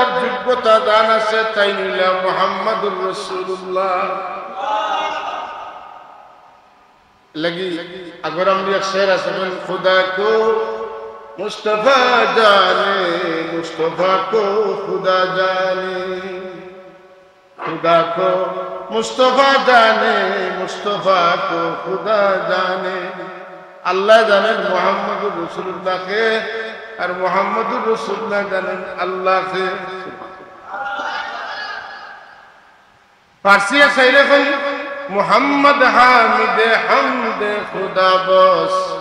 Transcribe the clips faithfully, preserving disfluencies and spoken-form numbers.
যোগ্যতা যান আছে, তাইন অইলা মুহাম্মাদুর রাসূলুল্লাহ। লাগি আগর আমরার এক শের আছে, "খুদা কো মুস্তফা জানে, মুস্তফা কো খুদা জানে।" খুদা কো মুস্তফা জানে, মুস্তফা কো খুদা জানে। আল্লায় জানইন মুহাম্মাদুর রাসূলুল্লাহকে, আর মুহাম্মাদুর রাসূলুল্লাহ জানইন আল্লাহকে। ফার্সিয়ে চাইলে কইন, "মুহাম্মদ হামিদে হামদে খুদা বস।"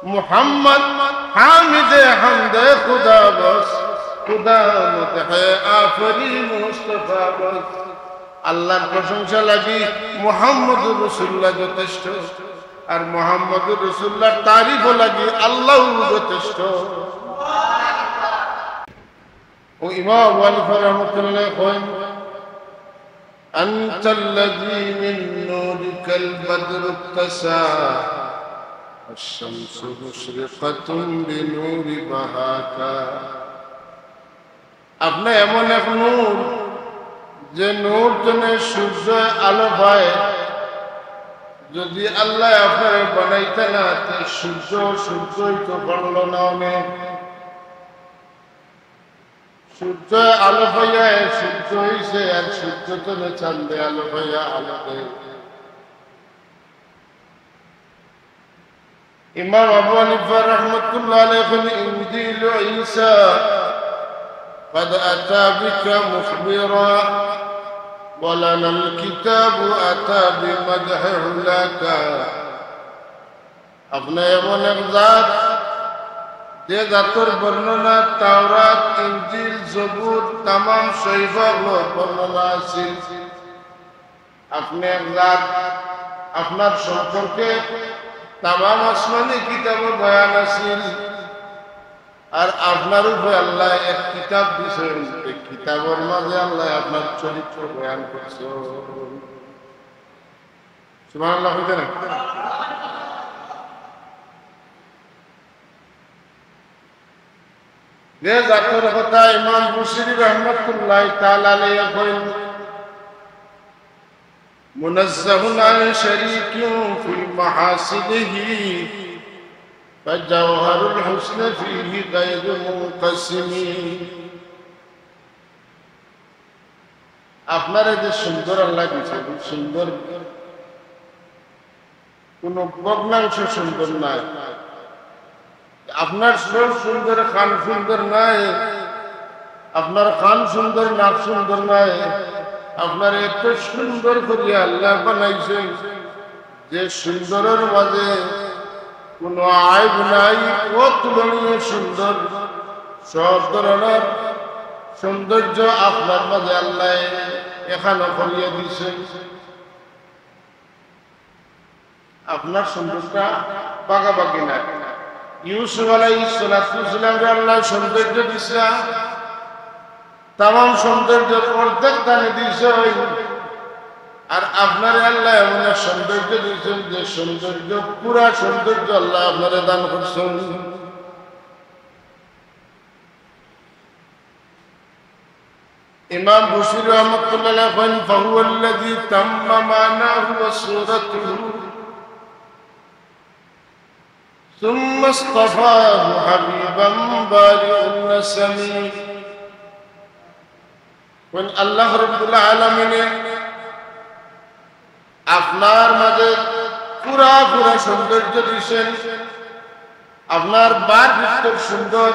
মুহাম্মদ হামিদে হামদে খুদা বস, খুদা মদহে আফরি মুস্তফা বস। আল্লাহর প্রশংসা লাগি মুহাম্মদুর রাসূলুল্লাহ যথেষ্ট, আর মুহাম্মদুর রাসূলুল্লাহর তারিফও লাগি আল্লাহ যথেষ্ট। ও ইমাম আবু হানিফা রহমতুল্লাহ কইন, "আনতাল্লাযী মিন নূরিকাল বাদরু ইকতাসা, ওয়াশ শামসু মুশরিকাতুন বিনূরি বাহাকা।" আপনে এমন এক নূর, যে নূর তনে সূর্য আলো পায়। যদি আল্লায় আপনারে বানাইতা না, তে সূর্য, সূর্যই তো বানলো না অনে। সূর্য আলো পাইয়া এ সূর্য অইছে, আর সূর্য তনে চান্দে আলো পাইয়া আলো দেয়। ইমাম আবু হানিফা রহমতুল্লাহ আলাইহি কইন, "ইনজিলু ঈসা ক্বাদ আতা বিকা মুখবিরা, ওয়া লানাল কিতাবু আতা বিমাদহি উলাকা।" আপনে এমন এক জাত, যে জাতর বর্ণনা তাওরাত, ইনজিল, জবুর, তামাম সহিফাগুলোর বর্ণনা আছিল। আপনে এক জাত, আপনার সম্পর্কে তামাম আসমানি কিতাবো বয়ান আছিল। আর আপনার উপরে আল্লায় এক কিতাব দিছইন, এই কিতাবর মাঝে আল্লায় আপনার চরিত্র বয়ান করছইন। সুবহানাল্লাহ কইতা না? যে জাতর কথা ইমাম বুসিরি রহমতুল্লাহ তাআলা আলাইহি কইন, "মুনাজ্জাহুন আন শারীকিন ফি মাহাসিনিহি, ফাজাওহারুল হুসনি ফীহি গায়রু মুনকাসিমি।" আপনারে যে সুন্দর আল্লায় দিছইন, সুন্দর, কোনো ভগ্নাংশ সুন্দর নায়। আপনার চোখ সুন্দর, কান সুন্দর নায়, আপনার কান সুন্দর, নাক সুন্দর নায়। আপনারে এত সুন্দর করিয়া আল্লায় বানাইছইন, যে সুন্দরর মাঝে কোনো আইব নাই, অতুলনীয় সুন্দর। সব ধরনের সৌন্দর্য আপনার মাঝে আল্লায় এখানো করিয়া দিছইন। আপনার সৌন্দর্যটা ভাগাভাগি নাই। ইউসুফ আলাইহিস সালাতু ওয়াস সালামরে আল্লায় সৌন্দর্য দিছলা, তামাম সৌন্দর্যর অর্ধেক তানে দিছইন। আর আপনারে আল্লায় এমন এক সৌন্দর্য দিছইন, যে সৌন্দর্য, পুরা সৌন্দর্য আল্লায় আপনারে দান করছইন। ইমাম বুসিরি রহমতুল্লাহ আলাইহি কইন, "ফাহুয়াল্লাযী তাম্মা মানাহু ওয়া সূরাতাহু, সুম্মা ইসতাফাহু হাবিবান বারিআন নাসামি।" কইন, আল্লাহ রাব্বুল আলামিনে আপনার মাঝে পুরা পুরা সৌন্দর্য দিছইন, আপনার বার ভিতর সুন্দর,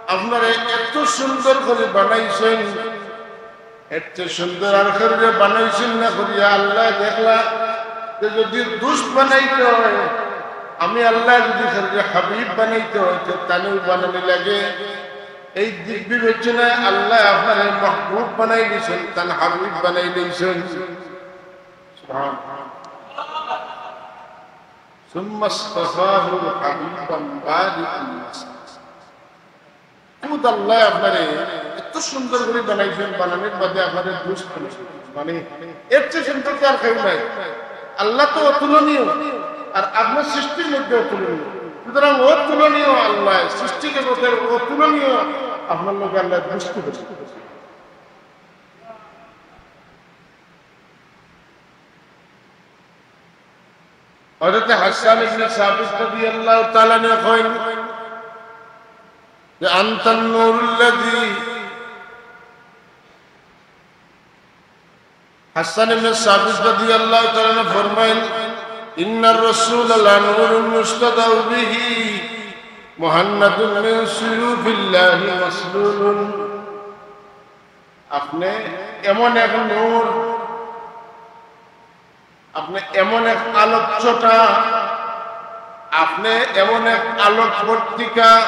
আপনারে এত সুন্দর করি বানাইছইন, এর চেয়ে সুন্দর আর কেউরে বানাইছইন না করিয়া। আল্লায় দেখলা যে যদি দুস্ত বানাইতে হয়, আমি আল্লায় যদি কেউরে হাবিব বানাইতে হয়, তে তানেও বানানি লাগে। এই দিক বিবেচনায় আল্লায় আপনারে মাহবুব বানাই দিছইন, তান হাবিব বানাই দিছইন। সুবহান। সুম্মা ইসতাফাহু হাবিবান বারিআন নাসামি। খুদ আল্লায় আপনারে এত সুন্দর করি বানাইছইন, বানানির বাদে আপনারে দুস্ত বানাইছইন। মানে, এর চেয়ে সুন্দর তো আর কেউ নাই। আল্লাহ তো অতুলনীয়, আর আপনার সৃষ্টির মধ্যে অতুলনীয়। সুতরাং অতুলনীয় আল্লায়, সৃষ্টি জগতের অতুলনীয় আপনার লগে আল্লাহ দুস্তি করছে। হযরতে হাসান ইবনে সাবিত রাদিয়াল্লাহু তাআলা আনহু কইন যে, "আনতান নূরুল্লাযী" হাসান ইবনে সাবিত রাদিয়াল্লাহু তাআলা আনহু ফরমাইন, "ইন্নার রাসূলা লানূরুন ইউস্তাদাউ বিহি, মুহান্নাদুন মিন সুয়ুফিল্লাহি মাসলুলুন।" আপনি এমন এক নূর, আপনি এমন এক আলোচ্যতা, আপনি এমন এক আলোকবর্তিকা,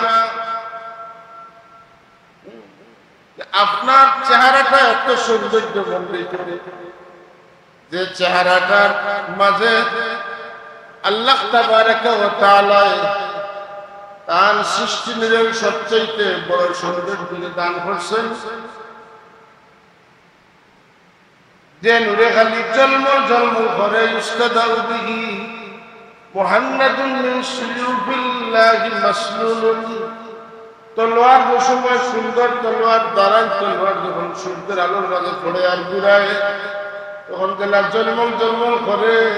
আপনার চেহারাটা এত সৌন্দর্যমণ্ডিত, যে চেহারাটার মাঝে আল্লাহ তাবারাকা ওয়া তাআলায় তান সৃষ্টি নিরল সবচাইতে বড় সৌন্দর্য দান করছেন। যে নূরে খালি ঝলমল ঝলমল করে, ইউস্তাদাউ বিহি মুহান্নাদুন মিন সুয়ুফিল্লাহি মাসলুলুন। তলোয়ার যে সময় সুন্দর তলোয়ার, ধারাল তলোয়ার যখন সূর্যের আলোর মাঝে পড়ে আর ঘুরায়, তখন যেলা ঝলমল ঝলমল করে।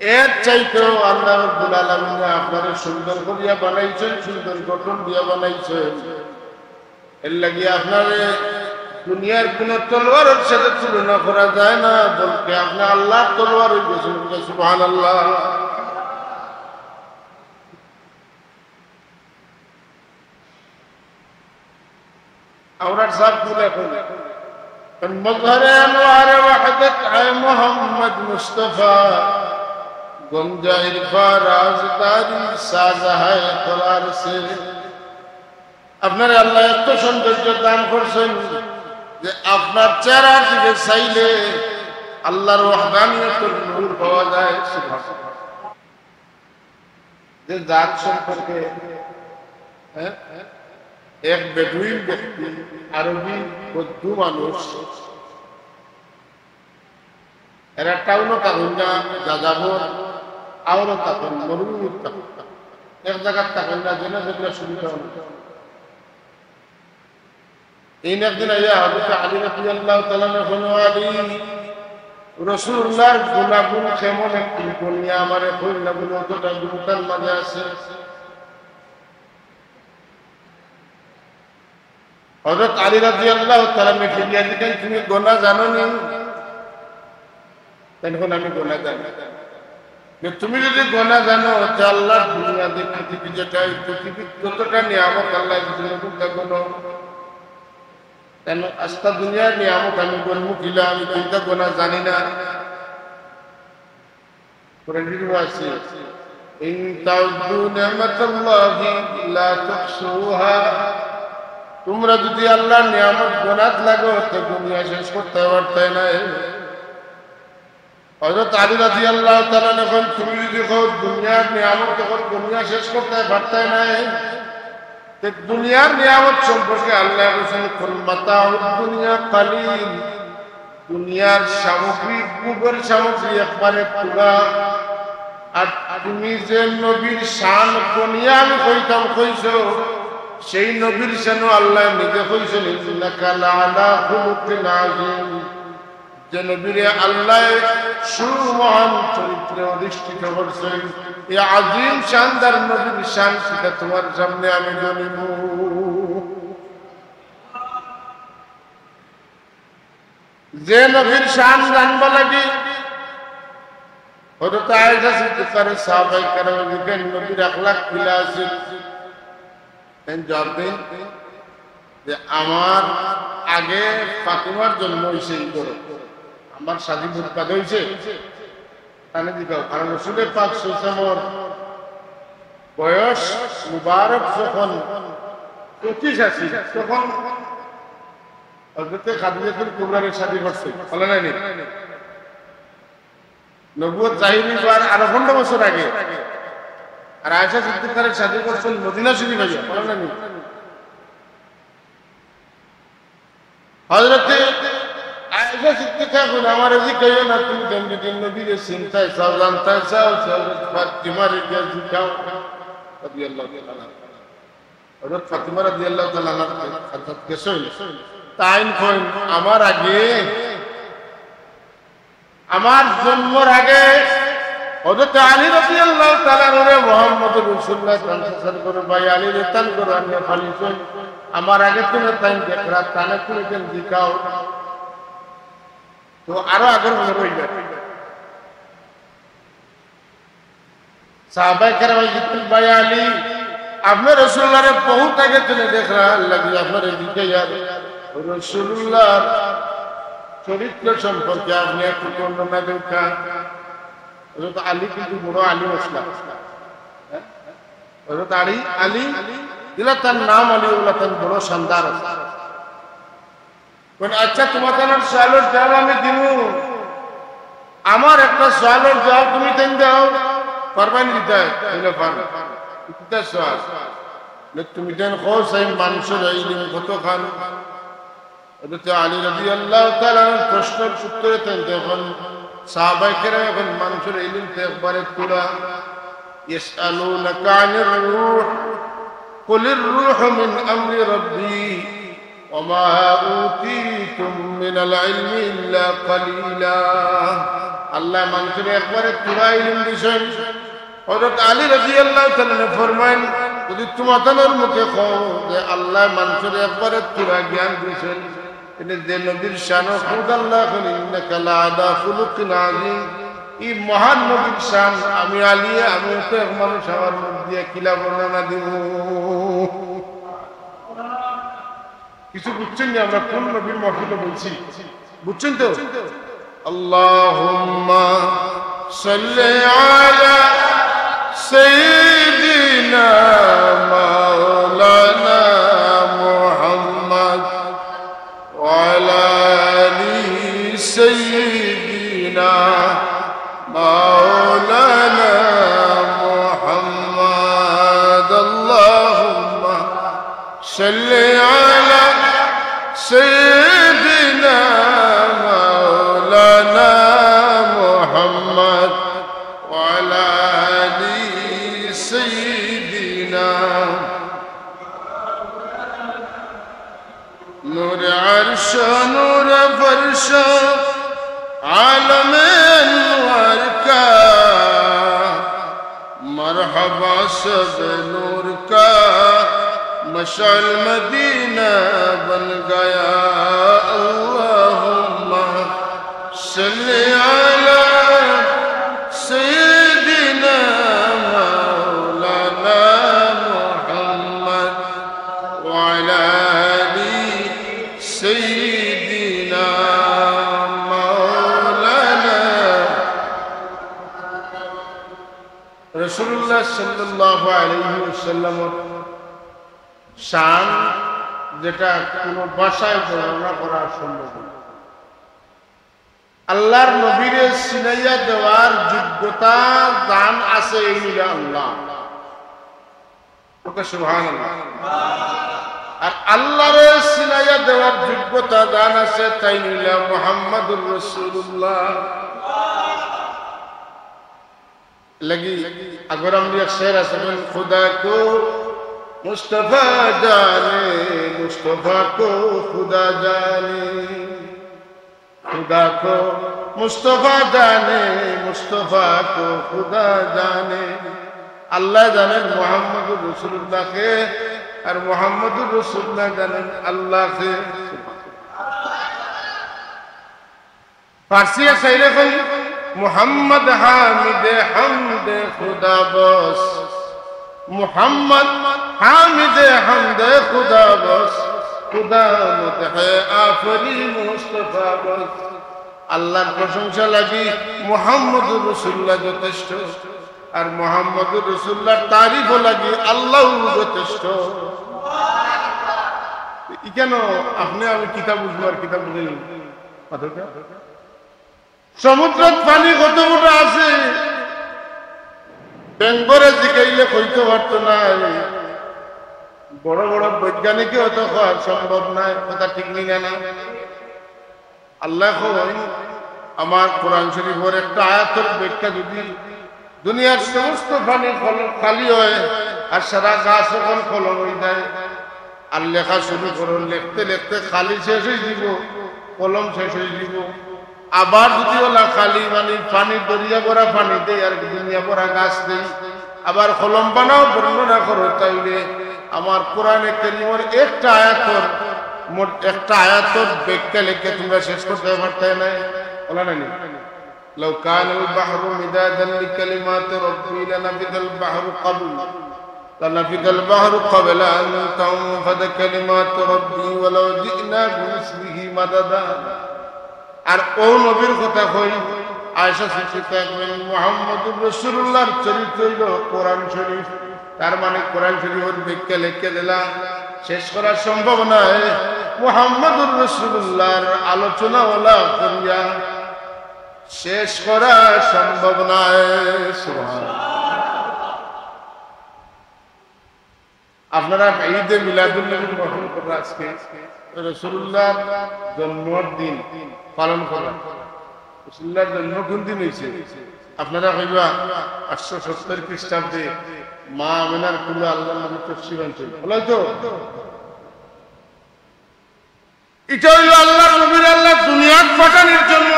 এর চাইতেও আল্লাহ রাব্বুল আলামিনে আপনারে সুন্দর করিয়া বানাইছেন, সুন্দর গঠন দিয়া বানাইছেন। এর লাগি আপনারে দুনিয়ার কোনো তলোয়ারের সাথে তুলনা করা যায় না, বলকে আপনি আল্লাহর তলোয়ার হয়ে গেছেন। সুবহানাল্লাহ। আমরা সব ভুলে করি। মজহরে আনোয়ার ওয়াহদত আয় মোহাম্মদ মুস্তফা, গঞ্জাইর ফারাজ তারি সাজ হায় তলার সে। আপনারে আল্লাহ এত সৌন্দর্য দান করছেন যে আপনার চেহারার দিকে চাইলে আল্লাহর ওয়াহদানিয়তের নূর পাওয়া যায়। সুবহানাল্লাহ। যে জাত সম্পর্কে, হ্যাঁ, এক বেদুইন ব্যক্তি, আরবি বৌদ্ধ মানুষ, এরা টাউনও থাকইন না, যাযাবর আওরও থাকইন, মরুভূমিত থাকইন, এক জাগাত থাকইন না, যেন যেগুলা সুবিধা অয়। এইন একদিন আইয়া হযরত আলী রাদিয়াল্লাহু তাআলা আনহু কইন, "আলী, রাসূলুল্লাহর গুণাগুণ কেমন একটু গুণিয়া আমারে কইন না।" বলে, "অতটা গুণ তার মাঝে আছে।" হযরত আলী রাদিয়াল্লাহু তাআলা আনহু ফিরিয়া জিকাইন, "তুমি গুণা জানো নি?" তাইন কইন, "আমি গুণা জানি।" যে তুমি যদি গুণা জানো, তে আল্লাহর দুনিয়া যে পৃথিবী যেটা, এই পৃথিবীর যতটা নিয়ামত আল্লাহ দিছে, তুমি তা গুনো। তাইন আস্তা দুনিয়ার নিয়ামত আমি গুনমু কিলা, আমি তো ইতা গুণা জানি না। কোরআন শরীফো আছে, "ইন তাউদ্দু নি'মাতাল্লাহি লা তুহসুহা।" তোমরা যদি আল্লাহর নিয়ামত গুনাত লাগো, তো গুনিয়া শেষ করতে পারতায় নায়। হযরত আলী রাদিয়াল্লাহু তাআলা আনহু কইন, "তুমি যদি কও দুনিয়ার নিয়ামত তখন গুনিয়া শেষ করতে পারতায় নায়, তে দুনিয়ার নিয়ামত সম্পর্কে আল্লাহ কইছেন, 'কুল মাতাউদ দুনিয়া কালিল।'" দুনিয়ার সামগ্রী, ভোগের সামগ্রী একবারে থুড়া। আর তুমি যে নবীর শান গুনিয়া আমি কইতাম কইছো, সেই নবীর শানও আল্লাহ নিজে কইছেন, "ইন্নাকা লাআলা খুলুকিন আযীম।" যে নবীরে আল্লাহ সুমহান চরিত্রে অধিষ্ঠিত করছেন, এই আজিম শানদার নবীর শান কিতা তোমার সামনে আমি জানিব। যে নবীর শান জানবা লাগি হযরত আয়েশা সিদ্দিকারে সাহাবায়ে কেরামে জিজ্ঞেস, "নবীর আখলাক কিলা আছিল?" তাইন জবাব দেইন যে, "আমার আগে ফাতিমার জন্ম অইছে ই ঘরো, আমার শাদী বরবাদ অইছে।" তানে দিবাও, কারণ রসুলে পাক সাল্লাল্লাহু আলাইহি ওয়াসাল্লামর বয়স মুবারক যখন পঁচিশ আছিল, তখন হযরতে খাদিজাতুল কুবরারে শাদী করছে, বলে নাইনি? নবুয়ত জাহির অইবার আরো পনেরো বছর আগে। আর আয়েশা সিদ্দিকারে শাদী করছেন মদিনা শরীফ আইয়া, বলে নাইনি? হযরতে আয়েশা সিদ্দিকা কইন, "আমারে জিকাইও না, তুমি কেমনে দিন নবীরে চিনতায় চাও, জানতায় চাও, চাও, ফাতিমারে গিয়া জিকাও।" রাদিয়াল্লাহু তাআলা আনহা। হযরত ফাতিমা রাদিয়াল্লাহু তাআলা আনহার কাছে গেছইন। তাইন কইন, আমার আগে, আমার জন্মর আগে হযরত আলী রাদিয়াল্লাহু তাআলা আনহুরে মুহাম্মদুর রাসূলুল্লাহ তান চাচার ঘরর ভাই আলীরে তান ঘরো আনিয়া ফালাইছইন। আমার আগে তুমি তাইন দেখরা, তানে তুমি তাইন জিকাও। তো আরো আগর মনে রইল। সাহাবায়ে কেরাম জিজ্ঞেস করইন, "ভাই আলী, আপনে রাসূলুল্লাহরে বহুত আগে থনে দেখরা, লাগি আপনারে জিকাইয়ার, রাসূলুল্লাহর চরিত্র সম্পর্কে আপনে একটু বর্ণনা দেউক্কা।" হযরত আলী কিন্তু বড় আলিম আছলা। হ্যাঁ? হযরত আলী, আলী, যেলা তান নাম আলী, অউলা তান বড় শানদার আছলা। কইন, "আচ্ছা, তুমার তানর সওয়ালর জবাব আমি দিমু। আমার একটা সওয়ালর জবাব তুমি তাইন দেও।" পারবায়নি দিতায়? কইলা, "পারমু।" কিতা সওয়াল? না, তুমি তাইন কও চাই, মানষর ইলিম কতখান? হযরত আলী রাদিয়াল্লাহু তাআলা আনহুর প্রশ্নর উত্তরে তাইন কইন, সাহাবায়ে কেরাম অখন মানষর ইলিম তো একবারে থুড়া। يسألونك عن الروح، قل الروح من أمر ربي، وما أوتيتم من العلم إلا قليلا। আল্লায় মানষরে একবারে থুড়া ইলিম দিছইন। হযরত আলী রাদিয়াল্লাহু তাআলা আনহু ফরমাইন, যদি তুমার তানর মুখে কও যে আল্লায় মানষরে একবারে থুড়া জ্ঞান দিছইন, এনে যে নবীর শানো খুদ আল্লায় কইন, "إنك لعلى خلق عظيم", ই মহান নবীর শান আমি আলিয়ে, আমি তো এক মানুষ আমার মুখ দিয়া কিলা বর্ণনা দিমু? কিছু বুঝছইন নি আমরা কোন নবীর মাহফিলো বইছি? বুঝছইন তো? اللهم صل على سيدنا مولانا محمد وعلى آل سيدنا مولانا محمد. اللهم صل على سيدنا مولانا محمد وعلى آل سيدنا. نور عرش نور فرش عالم انوار کا، مرحبا سب نور کا، مشعل مدینہ بن گیا. اللهم صل على سيدنا مولانا محمد وعلى آل سيدنا مولانا. রাসূলুল্লাহ সাল্লাল্লাহু আলাইহি ওয়াসাল্লামর শান যেটা কোনো ভাষায় বর্ণনা করা সম্ভব না। আল্লাহর নবীরে চিনাইয়া দেওয়ার যোগ্যতা যান আছে, এইন অইলা আল্লাহ। ওকে সুবহানাল্লাহ। আর আল্লাহরে চিনাইয়া দেওয়ার যোগ্যতা যান আছে, তাইন অইলা মুহাম্মাদুর রাসূলুল্লাহ। লাগি আগর আমরার এক শের আছে, বলেন, "খুদা কো মুস্তফা জানে, মুস্তফা কো খুদা জানে, খুদা কো মুস্তফা জানে, মুস্তফা কো খুদা জানে।" আল্লায় জানইন মুহাম্মাদুর রাসূলুল্লাহকে, আর মুহাম্মাদুর রাসূলুল্লাহ জানইন আল্লাহকে। ফার্সিয়ে চাইলে কই, "মুহাম্মদ হামিদে হামদে খুদা বস, মুহাম্মদ হামিদে হামদে খুদা বস, খুদা মদহে আফরি মুস্তফা বস।" আল্লাহর প্রশংসা লাগি মুহাম্মদুর রাসূলুল্লাহ যথেষ্ট, আর মুহাম্মদুর রাসূলুল্লাহর তারিফও লাগি আল্লাহ যথেষ্ট। ইখানো আপনে আমি কিতা বুঝমু আর কিতা বুঝি? মাথা সমুদ্রত পানি কত ফুটা আছে? বেঙ্গরে জিকাইলে কইতো পারতো নায়। বড় বড় বৈজ্ঞানিকেও তো কওয়া সম্ভব নায়, কথা ঠিক নি না? আল্লায় কইন, আমার কোরআন শরীফর একটা আয়াতর ব্যাখ্যা যদি দুনিয়ার সমস্ত পানি কল-, খালি অয় আর সারা গাছ অকল কলম অই যায়, আর লেখা শুরু করো, লেখতে লেখতে খালি শেষ অই যিবো, কলম শেষ অই যিবো। আবার যুদি অলা খালি, মানে, পানি, দরিয়া ভরা পানি দেই আর দুনিয়া ভরা গাছ দেই, আবার কলম বানাও, বর্ণনা করো, তাইলে আমার কোরআনে কারীমর একটা আয়াতর, মোট একটা আয়াতর ব্যাখ্যা লেখিয়া তুমরা শেষ করতায় পারতায় নায়। অলা নায়নি? لو كان البحر مدادا لكلمات ربي لنفد البحر قبل لنفد البحر قبل أن تنفد كلمات ربي ولو جئنا بمثله مددا। আর অউ নবীর কথা কই, আয়েশা সিদ্দিকা কইন, মুহাম্মদুর রাসূলুল্লাহর চরিত্র অইলো কোরআন শরীফ। তার মানে কোরআন শরীফর ব্যাখ্যা লেখিয়া দিলা, শেষ করা সম্ভব নায়। মুহাম্মদুর রাসূলুল্লাহর আলোচনা অলা করিয়া শেষ করা সম্ভব নায়। সুবহানাল্লাহ। আপনারা ঈদে মিলাদুন নবী পালন কররা আজকে, রাসূলুল্লাহর জন্মর দিন পালন কররা। রাসূলুল্লাহর জন্ম কুন দিন অইছে? আপনারা কইবা, আটশো সত্তর খ্রিস্টাব্দে মা আমিনার কুলো আল্লাহর নবী তশরিফ আনছইন। অলা তো? ইটা অইলো আল্লাহর নবীরে আল্লায় দুনিয়াত পাঠানির জন্য।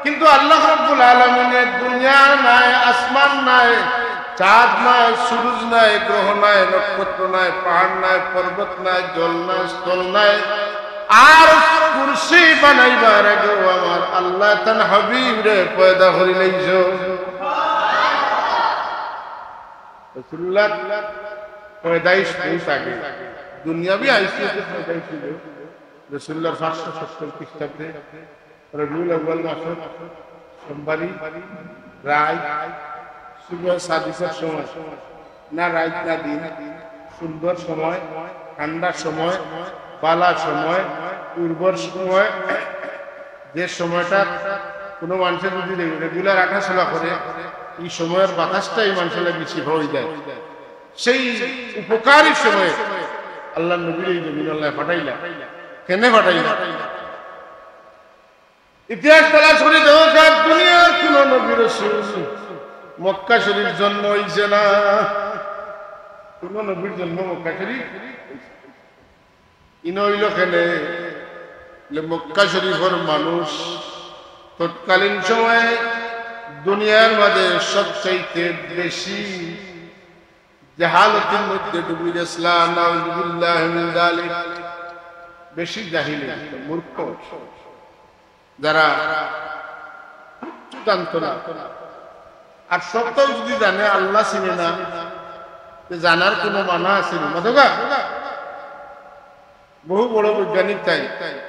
কিন্তু আল্লাহ রাব্বুল আলামিনে দুনিয়া নাই, আসমান নাই, চাঁদ নাই, সূরুজ নাই, গ্রহ নাই, নক্ষত্র নাই, পাহাড় নাই, পর্বত নাই, জল নাই, স্থল নাই, আরশ কুরসি বানাইবার আগেউ আমার আল্লায় তান হাবিবরে পয়দা করিলাইছইন। রাসূলুল্লাহর পয়দাইশ বউত আগে, দুনিয়াবি আইসি পয়দাইশ অইলো রাসূলুল্লাহর পাঁচশো সত্তর খ্রিস্টাব্দে রবিউল আউয়াল মাসর সোমবারি রাইত, সুবহ সাদিসর সময়, না রাইত না দিন, সুন্দর সময়, ঠান্ডার সময়, বালা সময়, উর্বর সময়, যে সময়টা কুনু মানষে যুদি রে-, regular আটাচলা করে, ই সময়র বাতাসটা ই মানষর লাগি শিফা অই যায়। সেই উপকারী সময়ে আল্লাহর নবীরে ই জমিনো আল্লায় পাঠাইলা। কেনে পাঠাইলা? ইতিহাস তালাশ করি দেখো, আর দুনিয়ার কুনু নবী রাসূল মক্কা শরীফ জন্ম অইছে না। কুনু নবীর জন্ম মক্কা শরীফ ইনো অইলো কেনে? বলে, মক্কা শরীফর মানুষ তৎকালীন সময়ে দুনিয়ার মাঝে সবচাইতে বেশি জাহালতির মধ্যে ডুবি গেছলা, নাউজুবিল্লাহি মিন যালিক। বেশি জাহিল, মূর্খ, যারা কিচ্ছু জানতো না। আর সবটাউ যুদি জানে, আল্লাহ চিনে না, তে জানার কুনু মানা আছে নি? মাতোগা? বহু বড় বৈজ্ঞানিক তাইন,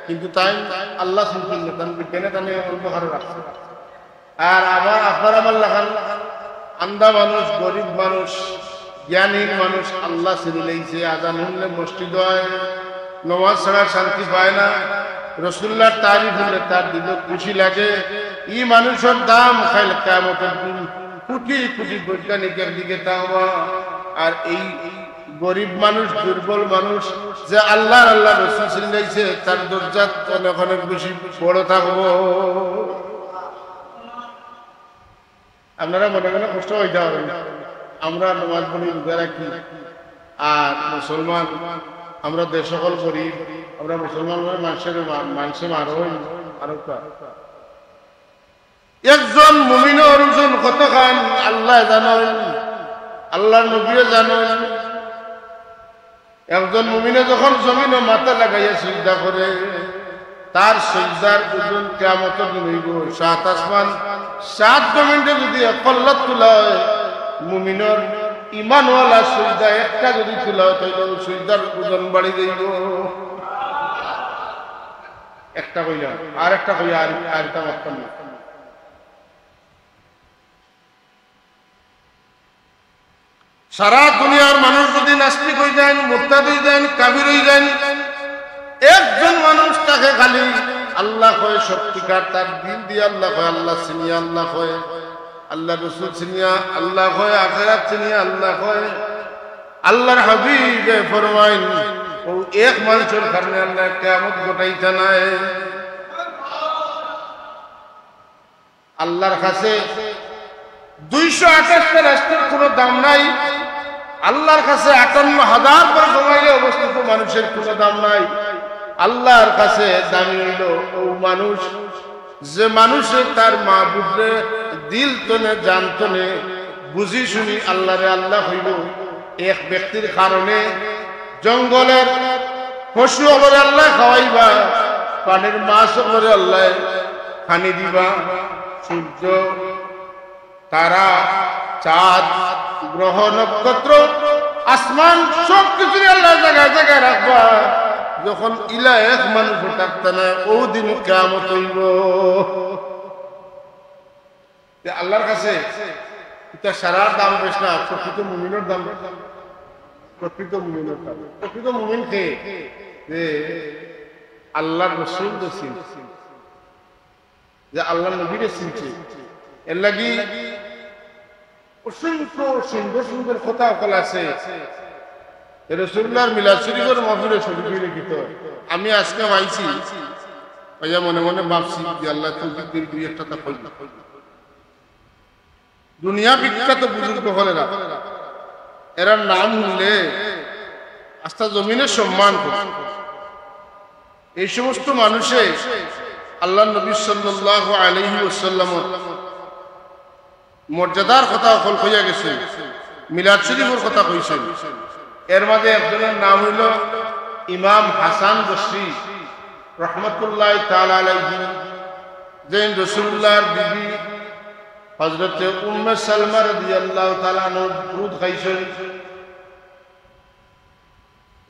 কিন্তু তাইন আল্লাহ চিনছইন না, তান বিজ্ঞানে তানে অন্ধকারো রাখছে। আর আবার আপনার আমার লাখান আন্দা মানুষ, গরিব মানুষ, জ্ঞানহীন মানুষ আল্লাহ চিনিলাইছে। আজান হুনলে মসজিদ অয়, নমাজ ছাড়া শান্তি পায় না, রসুলুল্লাহর তারিফ হুনলে তার দিলো খুশি লাগে। ই মানুষর দাম কাইল কিয়ামতর দিন কোটি কোটি বৈজ্ঞানিক একদিকে তাওবা। আর এই গরিব মানুষ, দুর্বল মানুষ, যে আল্লাহর, আল্লাহর রসুল চিনিলাইছে, তার দরজাত অনেক অনেক বেশি বড় থাকবো। আপনারা মনে মনে কষ্ট পাইতা পারইন, আমরা নমাজ পড়ি, রোজা রাখি, আর মুসলমান, আমরা দেশ অকল করি, আমরা মুসলমান অইলে মানষে মা-, মানষে মারইন, আরো কা-, একজন মুমিনর ওজন কতখান আল্লায় জানইন, আল্লাহর নবীয়ে জানইন। একজন মুমিনে যখন জমিনো মাথা লাগাইয়া সিজদা করে, তার সিজদার ওজন কিয়ামতর দিন অইবো সাত আসমান, সাত জমিনরে যুদি এক পাল্লাত তুলা অয়, মুমিনর ইমানওয়ালা সিজদা একটা যুদি তুলা অয়, তাইলে অউ সিজদার ওজন বাড়ি যাইবো। একটা কইলাম, আর একটা কই, আর, আর ইটা মাততাম না। সারা দুনিয়ার মানুষ যুদি নাস্তিক অই যাইন, মুরতাদ অই যাইন, কাফির অই যাইন, একজন মানুষ থাকে খালি আল্লাহ কয়, সত্যিকার তার দিল দিয়া আল্লাহ কয়, আল্লাহ চিনিয়া আল্লাহ কয়, আল্লাহর রসুল চিনিয়া আল্লাহ কয়, আখেরাত চিনিয়া আল্লাহ কয়। আল্লাহর হাবিবে ফরমাইন, অউ এক মানষর কারণে আল্লায় কিয়ামত ঘটাইতা নায়। আল্লাহর কাছে দুইশো আঠাশ ফেরেশতার কুনু দাম নাই। আল্লাহর কাছে আটান্ন হাজার বার জমাইলে অবস্থিত মানুষের কোনো দাম নাই। আল্লাহর কাছে দামি অইলো অউ মানুষ, যে মানুষে তার মাবুদরে দিল তনে, জান তনে বুঝি শুনি আল্লাহরে আল্লাহ কইবো। এক ব্যক্তির কারণে জঙ্গলের পশু অকলরে আল্লায় খাওয়াইবা, পানির মাছ অকলরে আল্লায় পানি দিবা, সূর্য, তারা, চাঁদ, গ্রহ, নক্ষত্র, আসমান, সব কিছুরে আল্লায় জাগায় জাগায় রাখবা। যখন ইলা এক মানুষও থাকতা নায়, অউ দিন কিয়ামত অইবো। তে আল্লাহর কাছে ইতা সারার দাম বেশ না, প্রকৃত মুমিনর দাম বেশ। প্রকৃত মুমিনর দাম, প্রকৃত মুমিন কে? যে আল্লাহর রসুলরে চিনছে, যে আল্লাহর নবীরে চিনছে। এর লাগি অসংখ্য সুন্দর সুন্দর কথা অকল আছে। রাসূলুল্লাহর মিলাদ শরীফর মাহফিলো শরীফ অইলে কিতা? আমি আজকে পাইছি, পাইয়া মনে মনে ভাবছি যে আল্লাহ তৌফিক দিন দুই একটা তা কইল। দুনিয়া বিখ্যাত বুজুর্গ অকলরা, এরার নাম হুনলে আস্তা জমিনে সম্মান করে। এই সমস্ত মানুষে আল্লাহর নবী সাল্লাল্লাহু আলাইহি ওয়াসাল্লামর মর্যাদার কথা অকল কইয়া গেছইন, মিলাদ শরীফর কথা কইছইন। এর মাঝে একজনর নাম অইলো ইমাম হাসান বসরি রহমতুল্লাহ তাআলা আলাইহি, যেইন রাসূলুল্লাহর বিবি হযরতে উম্মে সালমা রাদিয়াল্লাহু তাআলা আনহার দুধ খাইছইন।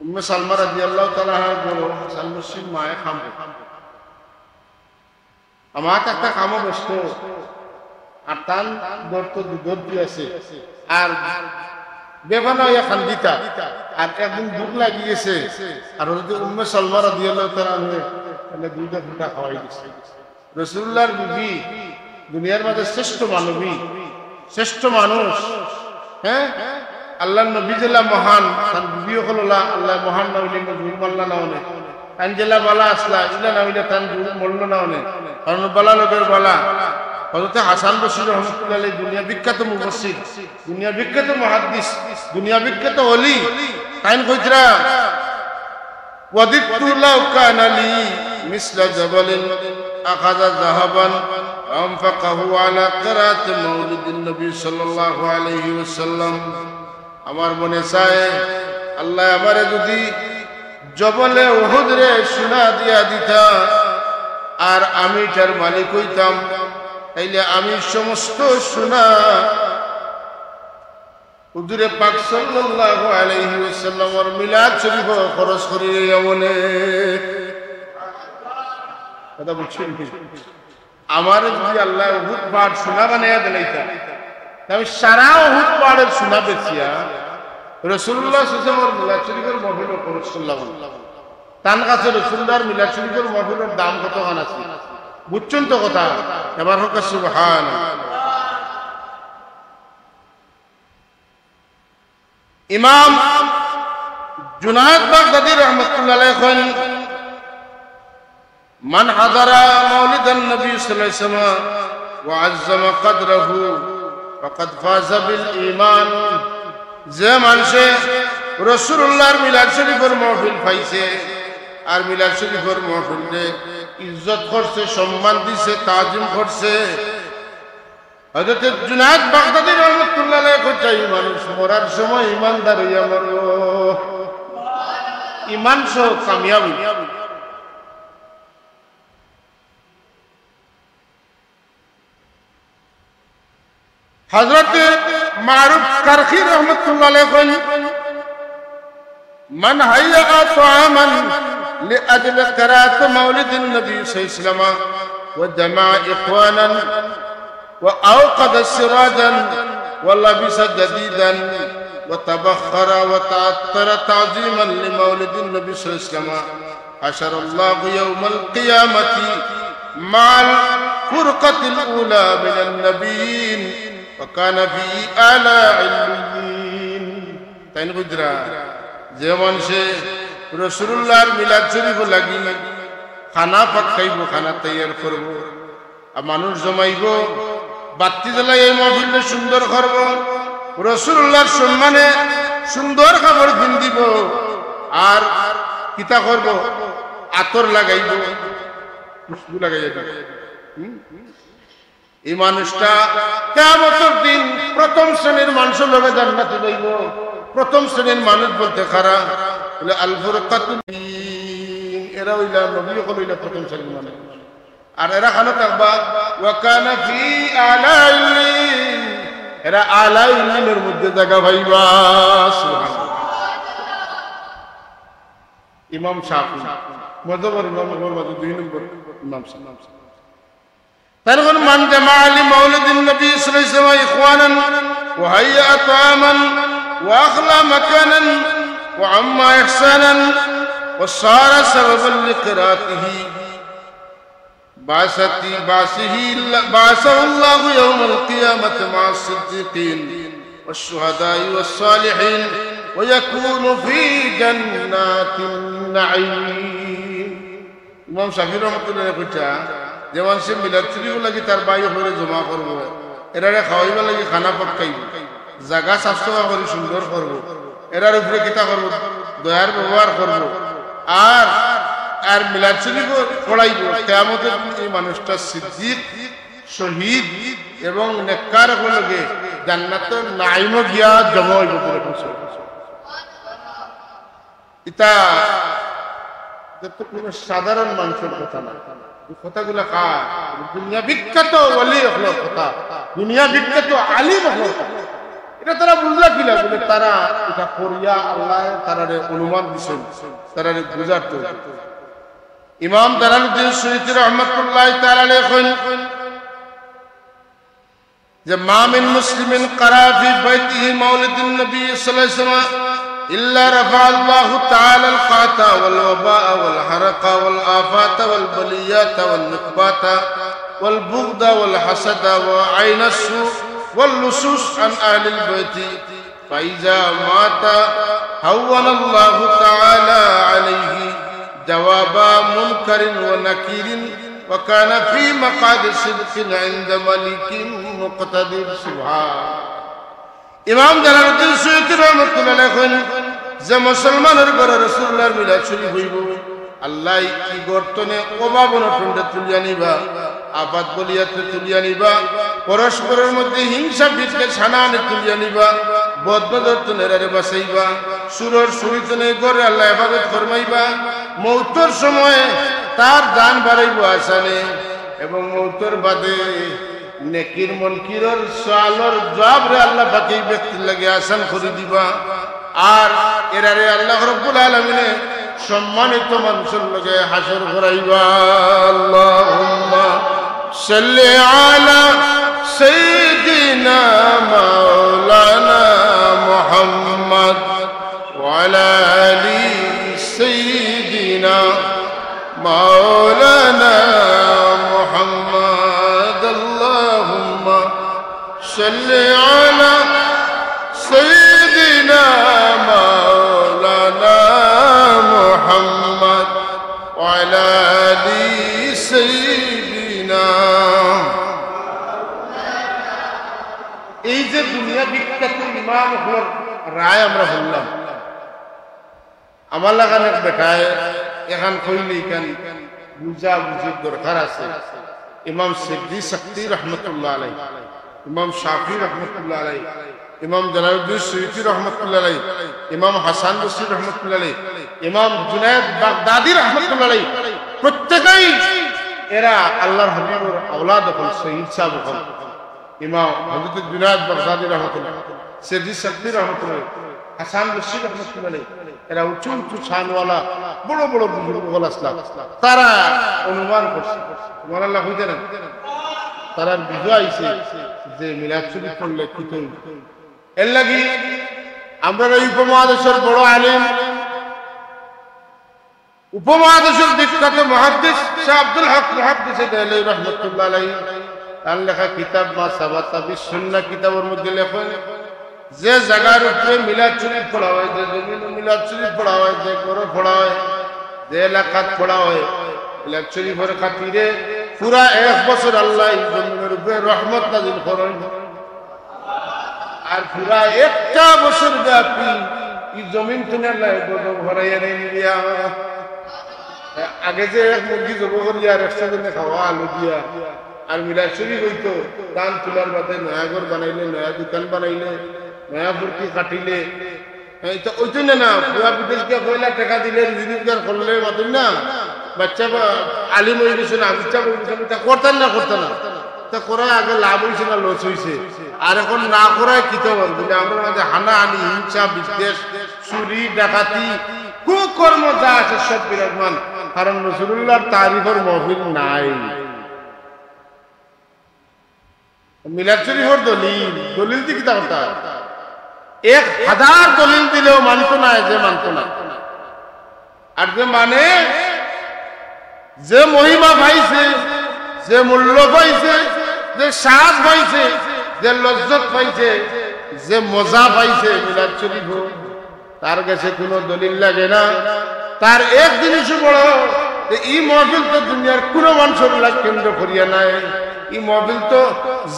উম্মে সালমা রাদিয়াল্লাহু তাআলা আনহার বড় হাসান বসরির মায়ে খামো। আমার একটা কামো ব্যস্ত, আর তান দর তো দুধর দি আছে, আর বেফানা অইয়া কান্দিতা, আর একদিন দুধ লাগি গেছে, আর হযরতে উম্মে সালমা রাদিয়াল্লাহু তাআলা আনহা মানে দুইটা ফুটা খাওয়াই দিছে। রাসূলুল্লাহর বিবি, দুনিয়ার মাঝে শ্রেষ্ঠ মানবী, শ্রেষ্ঠ মানুষ, হ্যাঁ, আল্লাহর নবী যেলা মহান, তান বিবি অকল অলা আল্লাহ মহান না অইলে মজবুর মানলা না অনে। তান যেলা বালা আছলা, ইলা না অইলে তান মরল না অনে। কারণ বালা লগর বালা। হযরতে হাসান বসরি রহমতুল্লাহ আলাইহি দুনিয়া বিখ্যাত মুফাসসির, দুনিয়া বিখ্যাত মুহাদ্দিস, দুনিয়া বিখ্যাত ওলি। তাইন কইতরা, وددت لو كان لي مثل جبل أخذ ذهبا فأنفقه على قراءة مولد النبي صلى الله عليه وسلم। আমার মনে চায়, আল্লাহ আমারে যদি জবলে উহুদরে সোনা দিয়া দিতা, আর আমি ইটার মালিক অইতাম, তাইলে আমি সমস্ত সোনা হুজুরে পাক সাল্লাল্লাহু আলাইহি ওয়াসাল্লামর মিলাদ শরীফো খরচ করি অইয়া মনে। কথা বুঝছইন নি? আমারে যদি আল্লাহ উহুদ পাহাড় সোনা বানাইয়া দিলাইতা, তে আমি সারা উহুদ পাহাড়র সোনা বেচিয়া রাসূলুল্লাহ সাল্লাল্লাহু আলাইহি ওয়াসাল্লামর মিলাদ শরীফর মাহফিলো খরচ করলাম। তান কাছে রাসূলুল্লাহর মিলাদ শরীফর মাহফিলর দাম কতখান আছে? বুঝছইন তো কথা? এবার কউক্কা সুবহান। ইমাম জুনায়েদ বাগদাদী রহমতুল্লাহ আলাইহি কইন, من حضر مولد النبي صلى الله عليه وسلم وعظم قدره فقد فاز بالإيمان। যে মানষে রাসূলুল্লাহর মিলাদ শরীফর মাহফিল পাইছে, আর মিলাদ শরীফর মাহফিলরে ইজ্জত করছে, সম্মান দিছে, তাজিম করছে, হযরতে জুনায়েদ বাগদাদী রহমতুল্লাহ আলাইহি কইতা, ই মানুষ মরার সময় ইমানদার অইয়া মরবো। ইমান সহ কামিয়াবি। হযরতে মারুফ কারখী রহমতুল্লাহ আলাইহি কইন, من هيأ طعاما لأجل قراءة مولد النبي صلى الله عليه وسلم وجمع إخوانا وأوقد سراجا ولبس جديدا وتبخر وتعطر تعظيما لمولد النبي صلى الله عليه وسلم حشر الله يوم القيامة مع الفرقة الأولى من النبيين وكان في أعلى عليين। তাইন কইতরা, যে মানষে রাসূলুল্লাহর মিলাদ শরীফর লাগি খানা পাকাইবো, খানা তৈয়ার করবো, আর মানুষ জমাইবো, বাত্তি জ্বালাইয়া এই মাহফিলরে সুন্দর করবো, রাসূলুল্লাহর সম্মানে সুন্দর কাপড় পিন্দিবো, আর কিতা করবো? আতর লাগাইবো, খুশবু লাগাইয়া দিবো। হুম? এই মানুষটা কিয়ামতর দিন প্রথম শ্রেণীর মানুষর লগে জান্নাতে যাইবো। প্রথম শ্রেণীর মানুষ বলতে কারা? বলে, "আল ফুরকাতুল মুবিন।" এরা অইলা, নবী অকল অইলা প্রথম শ্রেণীর মানুষ। আর এরা কানো থাকবা? "ওয়া কানা ফি আলা ইল্লিন।" এরা আলা ইল্লিনর মধ্যে জাগা পাইবা। সুবহানাল্লাহ। ইমাম শাফি, মযহাবর ইমাম, ইমাম মাঝে দুই নম্বর ইমাম শাফি। তাইন কইন, "মান জামাআ লি মাউলিদিন নবী সাল্লাল্লাহু আলাইহি ওয়াসাল্লাম ইখওয়ানান ওয়া হাইয়্যা তাআমান ওয়া আখলা মাকানান ওয়া আম্মা ইহসানান ওয়া সারা সাবাবান লিকিরাতিহি বাসাতি বাসিহি বাসাহুল্লাহু ইয়াউমাল কিয়ামাতি মা'আস সিদ্দিকিন ওয়াশ শুহাদাই ওয়াস সালিহিন ওয়া ইয়াকুনু ফি জান্নাতিন নাঈম।" ইমাম শাফি রহমতুল্লাহ কইতা, যে মানষে মিলাদ শরীফর লাগি তার ভাই অকলরে জমা করবো, এরারে খাওয়াইবার লাগি খানা পটকাইবো, জাগা সাফ সাফা করি সুন্দর করবো, এরার উপরে কিতা করবো, দয়ার ব্যবহার করবো, আর, আর মিলাদ শরীফ পড়াইবো, কিয়ামতর দিন এই মানুষটা সিদ্দিক, শহীদ এবং নেককার অকলর লগে জান্নাতুন নাঈমো গিয়া জমা অইবো। ইটা, ইটা তো কুনু সাধারণ মানষর কথা না। এই কথাগুলা কার? দুনিয়া বিখ্যাত ওলি অকলর কথা, দুনিয়া বিখ্যাত আলিম অকলর কথা। ইটা তারা বুঝলা কিলা? বলে, তারা ইটা করিয়া আল্লায় তারারে অনুমান দিছইন, তারারে বুঝার তো। ইমাম জালালউদ্দিন সুয়ুতী রহমতুল্লাহি তাআলা আলাইহি কইন, যে, "মা মিন মুসলিমিন ক্বারা ফি বাইতিহি মাউলিদান নবী সাল্লাল্লাহু আলাইহি ওয়াসাল্লাম ইল্লা রাফাআল্লাহু তাআলা আল কাহতা ওয়াল ওয়াবাআ ওয়াল হারাকা ওয়াল আফাতা ওয়াল বালিয়াতা ওয়ান নুকবাতা ওয়াল বুগদা ওয়াল হাসাদা ওয়া আইনাস সু ওয়াল লুসুস আন আহলিল বাইতি।" فإذا مات هون الله تعالى عليه جواب منكر ونكير وكان في مقعد صدق عند مليك مقتدر। সুবহান। ইমাম জালালউদ্দিন সুয়ুতী রহমতুল্লাহ আলাইহি কইন, যে মুসলমানর ঘরো রাসূলুল্লাহর মিলাদ শরীফ অইবো, আল্লায় ই ঘর তনে অভাব অনটনরে তুলিয়া নিবা, আফাত বালিয়াতরে তুলিয়া নিবা, পরস্পরর মধ্যে হিংসা বিদ্বেষ হানাহানি তুলিয়া নিবা, বদনজর তনে এরারে বাঁচাইবা, চুরর চুরি তনে ঘররে আল্লায় হেফাজত ফরমাইবা, মউতর সময় তার জান বারাইবো আসানে, এবং মউতর বাদে নেকির মুনকিরর সওয়ালর জওয়াবরে আল্লাহ পাকে ই ব্যক্তির লাগি আসান করি দিবা। আর এরারে আল্লাহ রাব্বুল আলামিনে সম্মানিত মানষর লগে হাশর করাইবা। আল্লাহুম্মা সাল্লি আলা সাইয়্যিদিনা মাওলানা মুহাম্মদ ওয়া আলা আলি সাইয়্যিদিনা مولانا محمد، اللهم صل على سيدنا مولانا محمد وعلى آل سيدنا। এই যে দুনিয়া বিখ্যাত ইমাম অকলর রায় আমরা হুনলাম, আমার লাখান এক বেটায় এখান কইলে ইখান বুঝা বুঝির দরকার আছে। ইমাম সিদ্দি সাকতি রহমতুল্লাহ আলাই, ইমাম শাফি রহমতুল্লাহ আলাই, ইমাম জালালউদ্দিন সুয়ুতি রহমতুল্লাহ আলাই, ইমাম হাসান বসরি রহমতুল্লাহ আলাই, ইমাম জুনায়েদ বাগদাদি রহমতুল্লাহ আলাই, প্রত্যেকেই এরা আল্লাহর হাবিবর আওলাদ অকল, সৈয়দ সাহেব অকল। ইমাম হযরত জুনায়েদ বাগদাদি রহমতুল্লাহ, সিদ্দি সাকতি রহমতুল্লাহ, হাসান বসরি রহমতুল্লাহ আলাই, এরা উঁচু উঁচু শানওয়ালা বড় বড় বুজুর্গ অকল আছলা। তারা অনুমান করছে, সুবহানাল্লাহ কইতা না? তারার বুঝা আইছে যে মিলাদ শরীফ পড়লে কিতা অইবো। এর লাগি আমরার এই উপমহাদেশর বড় আলিম, উপমহাদেশর বিখ্যাত মুহাদ্দিস শাহ আব্দুল হক মুহাদ্দিসে দেহলভী রহমতুল্লাহ আলাইহি তান লেখা কিতাব মা সাবাতা বিস সুন্নাহ কিতাবর মধ্যে লেখইন, যে জাগার উপরে মিলাদ শরীফ পড়া হয়, যে জমিনো মিলাদ শরীফ পড়া হয়, যে ঘরো পড়া হয়, যে এলাকাত পড়া হয়, মিলাদ শরীফর খাতিরে পুরা এক বছর আল্লায় ই জমিনর উপরে রহমত নাজিল করইন। আর পুরা একটা বছর ব্যাপী ই জমিন তুলে আল্লায় গজব হরাইয়া নেই দিয়া। আগে যে এক মুরগি জব করিয়া আর একশো জনে খাওয়া আলু দিয়া, আর মিলাদ শরীফ অইতো, ধান তুলার বাদে নয়া ঘর বানাইলে, নয়া দোকান বানাইলে, নয়া ফুর্তি কাটিলে, হ্যাঁ, ইতা অইতো না, না। পুয়া বিদেশ গিয়া পয়লা টেকা দিলে, রুজি রোজগার করলে, মাতুন না। বাচ্চা বা আলিম অই গেছে না, বাচ্চা অই গেছে না, ইতা করতা না, করতা না। ইতা করায় আগে লাভ অইছে না, লস অইছে? আর এখন না করায় কিতা অইবো? বুলে, আমরার মাঝে হানাহানি, হিংসা, বিদ্বেষ, চুরি, ডাকাতি, কুকর্ম যা আছে সব বিরাজমান। কারণ রসুলুল্লাহর তারিফর মহফিল নাই। মিলাদ শরীফর দলিল, দলিল দি কিতা কথা? এক হাজার দলিল দিলেও মানতো না, যে মানতো না। আর যে মানে, যে মহিমা পাইছে, যে মূল্য পাইছে, যে স্বাদ পাইছে, যে লজ্জত পাইছে, যে মজা পাইছে মিলাদ শরীফ, তার গেছে কুনু দলিল লাগে না। তার এক জিনিসও বড়, যে ই মহফিল তো দুনিয়ার কুনু মানষর লাগ কেন্দ্র করিয়া নাই, ই মহফিল তো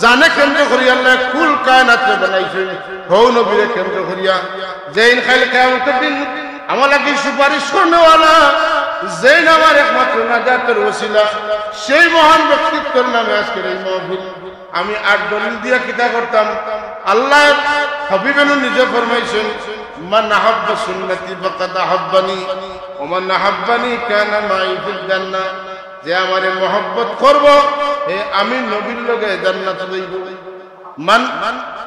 জানে কেন্দ্র করিয়া আল্লায় কুল কায়নাতরে বানাইছইন, হউ নবীরে কেন্দ্র করিয়া। যেইন কাইল কিয়ামতর দিন আমার লাগি সুপারিশ করনেওয়ালা, যেইন আমার একমাত্র নাজাতর ওসিলা, সেই মহান ব্যক্তিত্বর নামে আজকের এই মহফিল। আমি আর দলিল দিয়া কিতা করতাম? আল্লাহর হাবিবে নু নিজে ফরমাইছইন, "মান আহাব্বা সুন্নতি ফাকাদ আহাব্বানি, ওয়া মান আহাব্বানি কানা মাই ফিল জান্নাহ।" যে আমারে মহব্বত করবো, হে আমি নবীর লগে জান্নাত যাইবো। মান,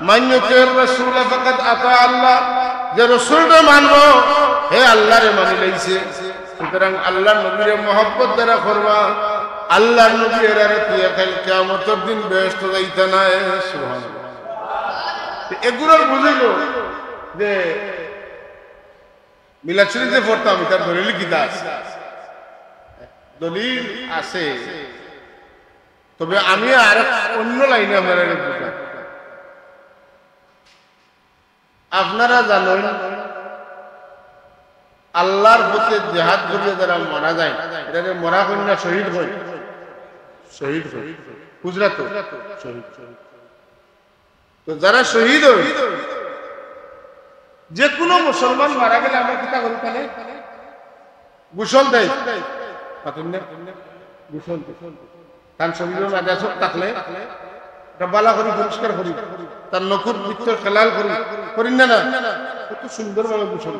মান ইউতির রাসূলা ফাকাদ আতা আল্লাহ, যে রসুলরে মানবো, হে আল্লাহরে মানি লাইছে। সুতরাং আল্লাহর নবীরে মহব্বত যারা করবা, আল্লাহর নবী এরারে থুইয়া কাইল কিয়ামতর দিন বেহেশত যাইতা নায়। সুবহানাল্লাহ। তো এগুলোর বুঝিল যে মিলাদ শরীফ যে পড়তাম, এটার দলিল কিতা আছে? দলিল আছে, তবে আমি আর অন্য লাইনে আপনারা বুঝাই। আপনারা জানেন, আল্লাহর পথে জেহাদ করিয়া যারা মারা যায়, এটারে মরা কইন না, শহীদ কইন, শহীদ কইন, বুঝলা তো? শহীদ। তো যারা শহীদ অইন, যে কুনু মুসলমান মারা গেলে আমরা কিতা করি? তাইলে গোসল দেই, পাতইন না? গোসল দেই। তান শরীরো নাজাসত থাকলে ইটা বালা করি পরিষ্কার করি, তার নখর ভিতর খেলাল করি, করি না, না? কত সুন্দরভাবে গোসল।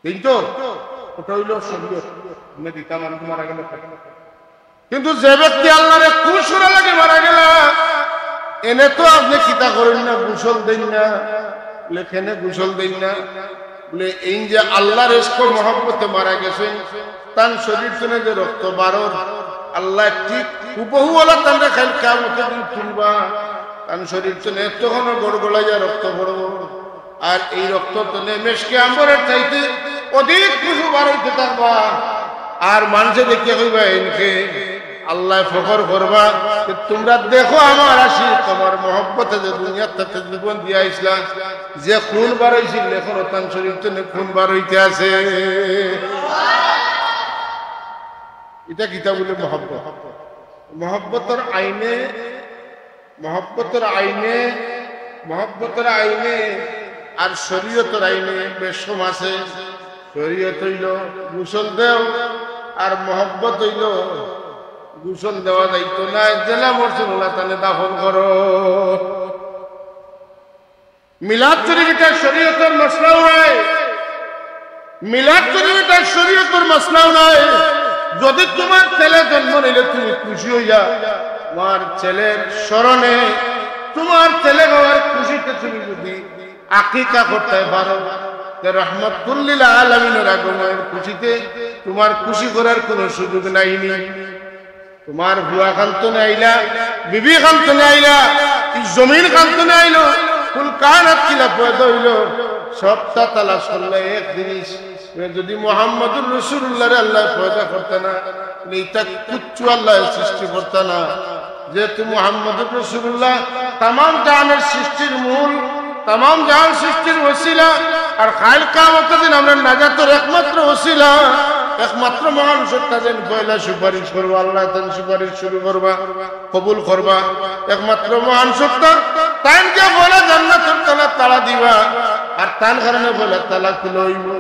ঠিক তো? ওটা অইলো শরীয়ত। আমরা দিতাম, আমি মারা গেলে। কিন্তু যে ব্যক্তি আল্লাহরে খুশ করার লাগি মারা গেলা, এনে তো আপনে কিতা করইন না, গোসল দেইন না, লেখেনে গোসল দেইন না। বলে, এই যে আল্লাহর ইশক মহব্বতে মারা গেছইন, তান শরীর তনে যে রক্ত বারর, আল্লায় ঠিক হুবহু ওলা তানরে কাইল কিয়ামতর দিন তুলবা। তান শরীর তনে এতখানো গড়গড়াইয়া রক্ত পড়বো। আর এই রক্ত তনে মেশকে আম্বরের চাইতে অধিক খুশবু বার অইতে থাকবা। আর মানষে দেখিয়া কইবা, এনকে আল্লায় ফখর করবা যে, "তুমরা দেখো আমার আশিক, আমার মহব্বতে যে দুনিয়ার থাকি জীবন দিয়া আইছলা, যে খুন বার অইছিল, এখনো তান শরীর তনে খুন বার অইতে আছে।" ইটা কিতা বলে মহব্বত? মহব্বতর আইনে, মহব্বতর আইনে, মহব্বতর আইনে আর শরীয়তর আইনে বেশ কম আছে। শরীয়ত অইলো গোসল দেও, আর মহব্বত অইলো গোসল দেওয়া যাইতো না, যেলা মরছইন ওলা তানে দাফন করো। মিলাদ শরীফ ইটা শরীয়তর মাসলাও নায়, মিলাদ শরীফ ইটা শরীয়তর মাসলাও নায়। যদি তুমার ছেলে জন্ম নিলে তুমি খুশি অইয়া তুমার ছেলের স্মরণে, তুমার ছেলে বাবার খুশিতে তুমি যদি আকিকা করতায় পারো, তে রহমতুল্লিল আলামিনর আগমনের খুশিতে তুমার খুশি করার কুনু সুযোগ নাইনি। তুমার ফুয়া খান তনে আইলা, বিবি খান তনে আইলা, ই জমিন খান তনে আইলো, কুল কায়নাত কিলা পয়দা অইলো, সবটা তালাশ করলে এক জিনিস, যদি মুহাম্মদুর রাসূলুল্লাহরে আল্লায় পয়দা করতা না, তাইলে ইতা কিচ্ছু আল্লায় সৃষ্টি করতা না। যেহেতু মুহাম্মদুর রাসূলুল্লাহ তামাম জাহানের সৃষ্টির মূল, তামাম জাহান সৃষ্টির ওসিলা, আর কাইল কিয়ামতর দিন আমরার নাজাতর একমাত্র ওসিলা, একমাত্র মহান সত্তা যেইন পয়লা সুপারিশ করবা, আল্লায় তান সুপারিশ শুরু করবা, কবুল করবা। একমাত্র মহান সত্তা, তাইন গিয়া পয়লা জান্নাতর তালা তালা দিবা। আর তান কারণে পয়লা তালাক দিলে অইবো।